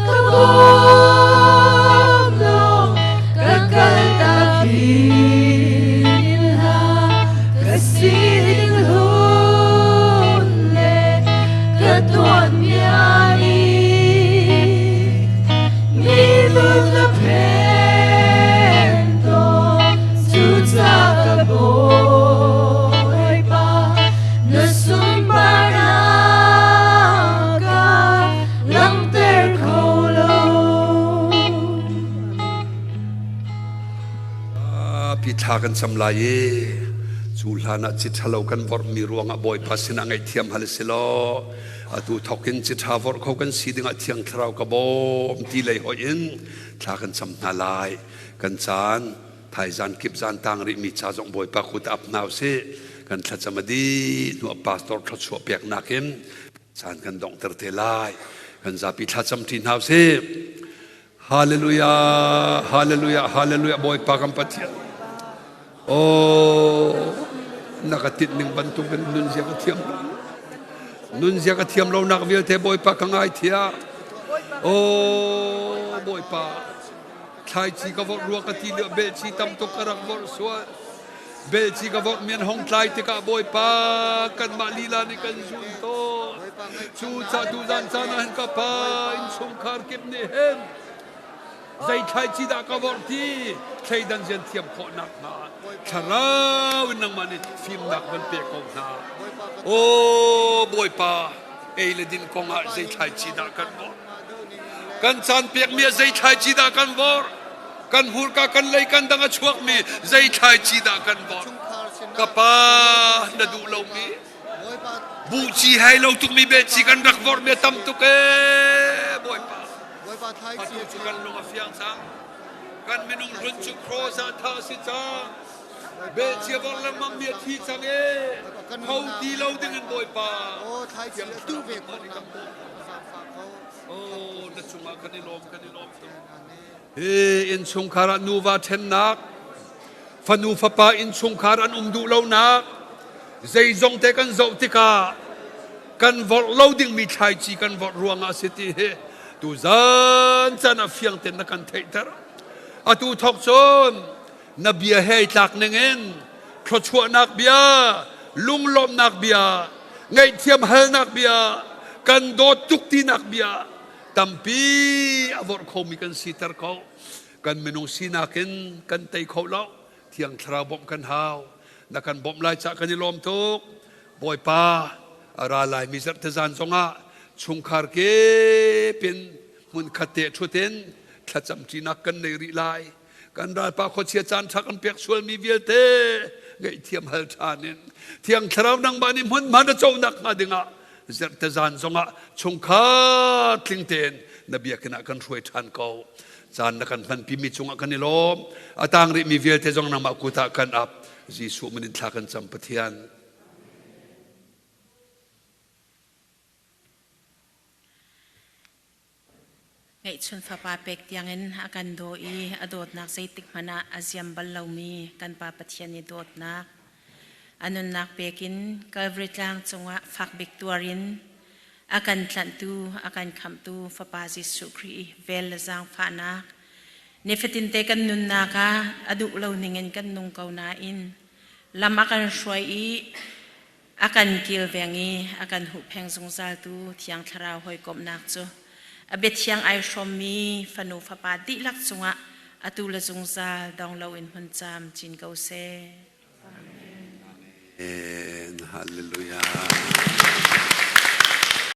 Ka bawm law ka kaltak hin hlah, ka sining hlun le ka tuanbia nih mi nun a phen tawn. Cucaah ka Bawipa, na sunparnak ka langhter kho lo. Pi thla kan cam lai i cu hlan ah ci ṭhalo kan vorhmi ruangah Bawipa sinah ngaihthiam hal si law atu thawk in ci ṭha vorh kho kan si dingah Thiang Thlarau ka bawm ti lei hoih in thla kan cam hna lai. Kan caan thaizan kip zan tang rihmi ca zong Bawipa kut ap hna usih. Kan thlacam a dih hnu ah pastor thluachuah peknak in caan kan donghter te lai. Kan zapi thlacam ṭi hna usih. Hallelujah, hallelujah, hallelujah, Bawipa kan Pathian. Oh, na ka tit ning bantuk in nunzia ka thiam lo. Nunzia ka thiam lo nak vialte Bawipa ka ngai thia. Oh, Bawipa. Thlaici ka vorh rua ka ti lio belci tam tuk ka rak vorh sual. Belci ka vorh mi an hong tlai tikah Bawipa kanmah lila nih kan zun tawn. Cu ca tuzan caan ah hin ka pa innchungkhar kip nih hin zei thlaici dah ka vorh ti thleidan zian thiam khawh nakhnga thlarau in nangmah nih fimnak van pe ko hna. Aw Bawipa, ei le din kong ah zei thlaici dah kan vorh? Kan caan pekmi ah zei thlaici dah kan vorh? Kan hmurka kan lei kan dang a chuakmi zei thlaici dah kan vorh? Ka pa na duh lomi buhci hei lo tukmi behci kan rak vorhmi a tam tuk ee Bawipa. Atu cu kan lung a fiang cang. Kan minung hlun cu cross ah thah a si cang. Behci a vorh lengmang mi a thi cang ee. Tho ti lo ding in Bawipa. Thiang Thlarau nangmah nih kan bawm. Oh, na cungah kan i lawm, kan i lawm tuk. Hi innchungkhar ah nuva ṭhennak, fanu fapa innchungkhar an um duh lonak, zeizong te kan zoh tikah kan vorh lo dingmi thlaici kan vorh ruangah a si ti hi tuzan caan ah fiang tein na kan theihter. Atu thawk cun na bia he ai tlak ningin thluachuahnak bia, lunglawmhnak bia, ngaihthiam halnak bia, kan dawt tuk tinak bia tampi a vorh khomi kan siter ko. Kan minung sinak in kan tei kho lo. Thiang Thlarau bawmh kan hau. Na kan bawmh lai cah kan i lawm tuk. Bawipa, a ra laimi zarhte zan zongah chungkhar kip in hmunkhat te ṭhut in thlacamṭinak kan nei rih lai. Kan ralpa khuachia caan ṭha kan pek sualmi vialte ngaihthiam hal ṭhan in Thiang Thlarau nangmah nih hmunhma na conak hnga dingah zerte zan zongah chungkhar tling tein na biakinn ah kan hruai ṭhan ko. Caan na kan hmanpimi cungah kan i lawm. A tang rihmi vialte zong nangmah kut ah kan ap. Jesuh min in thla kan cam Pathian. Ngeihchun fapa pek tiangin a kan daw i a dawtnak zeitik hmanh ah a ziam bal lomi kan Pa Pathian i dawtnak a nunnak pek in Calvary tlang cungah fakbik tuar in a kan tlanhtu a kan khamhtu Fapa Jesuh Khrih i vel le zaangfahnak nifatinte kan nunnak ah a duh lo ningin kan nung ko nain lam a kan hruai i A kan kilveng i a kan huhpheng zungzaltu Thiang Thlarau hawikomhnak cu a biathiang ai hrawmmi fanu fapa dihlak cungah atu le zungzal dong loin hmun caam cin ko seh. Amen. Hallelujah.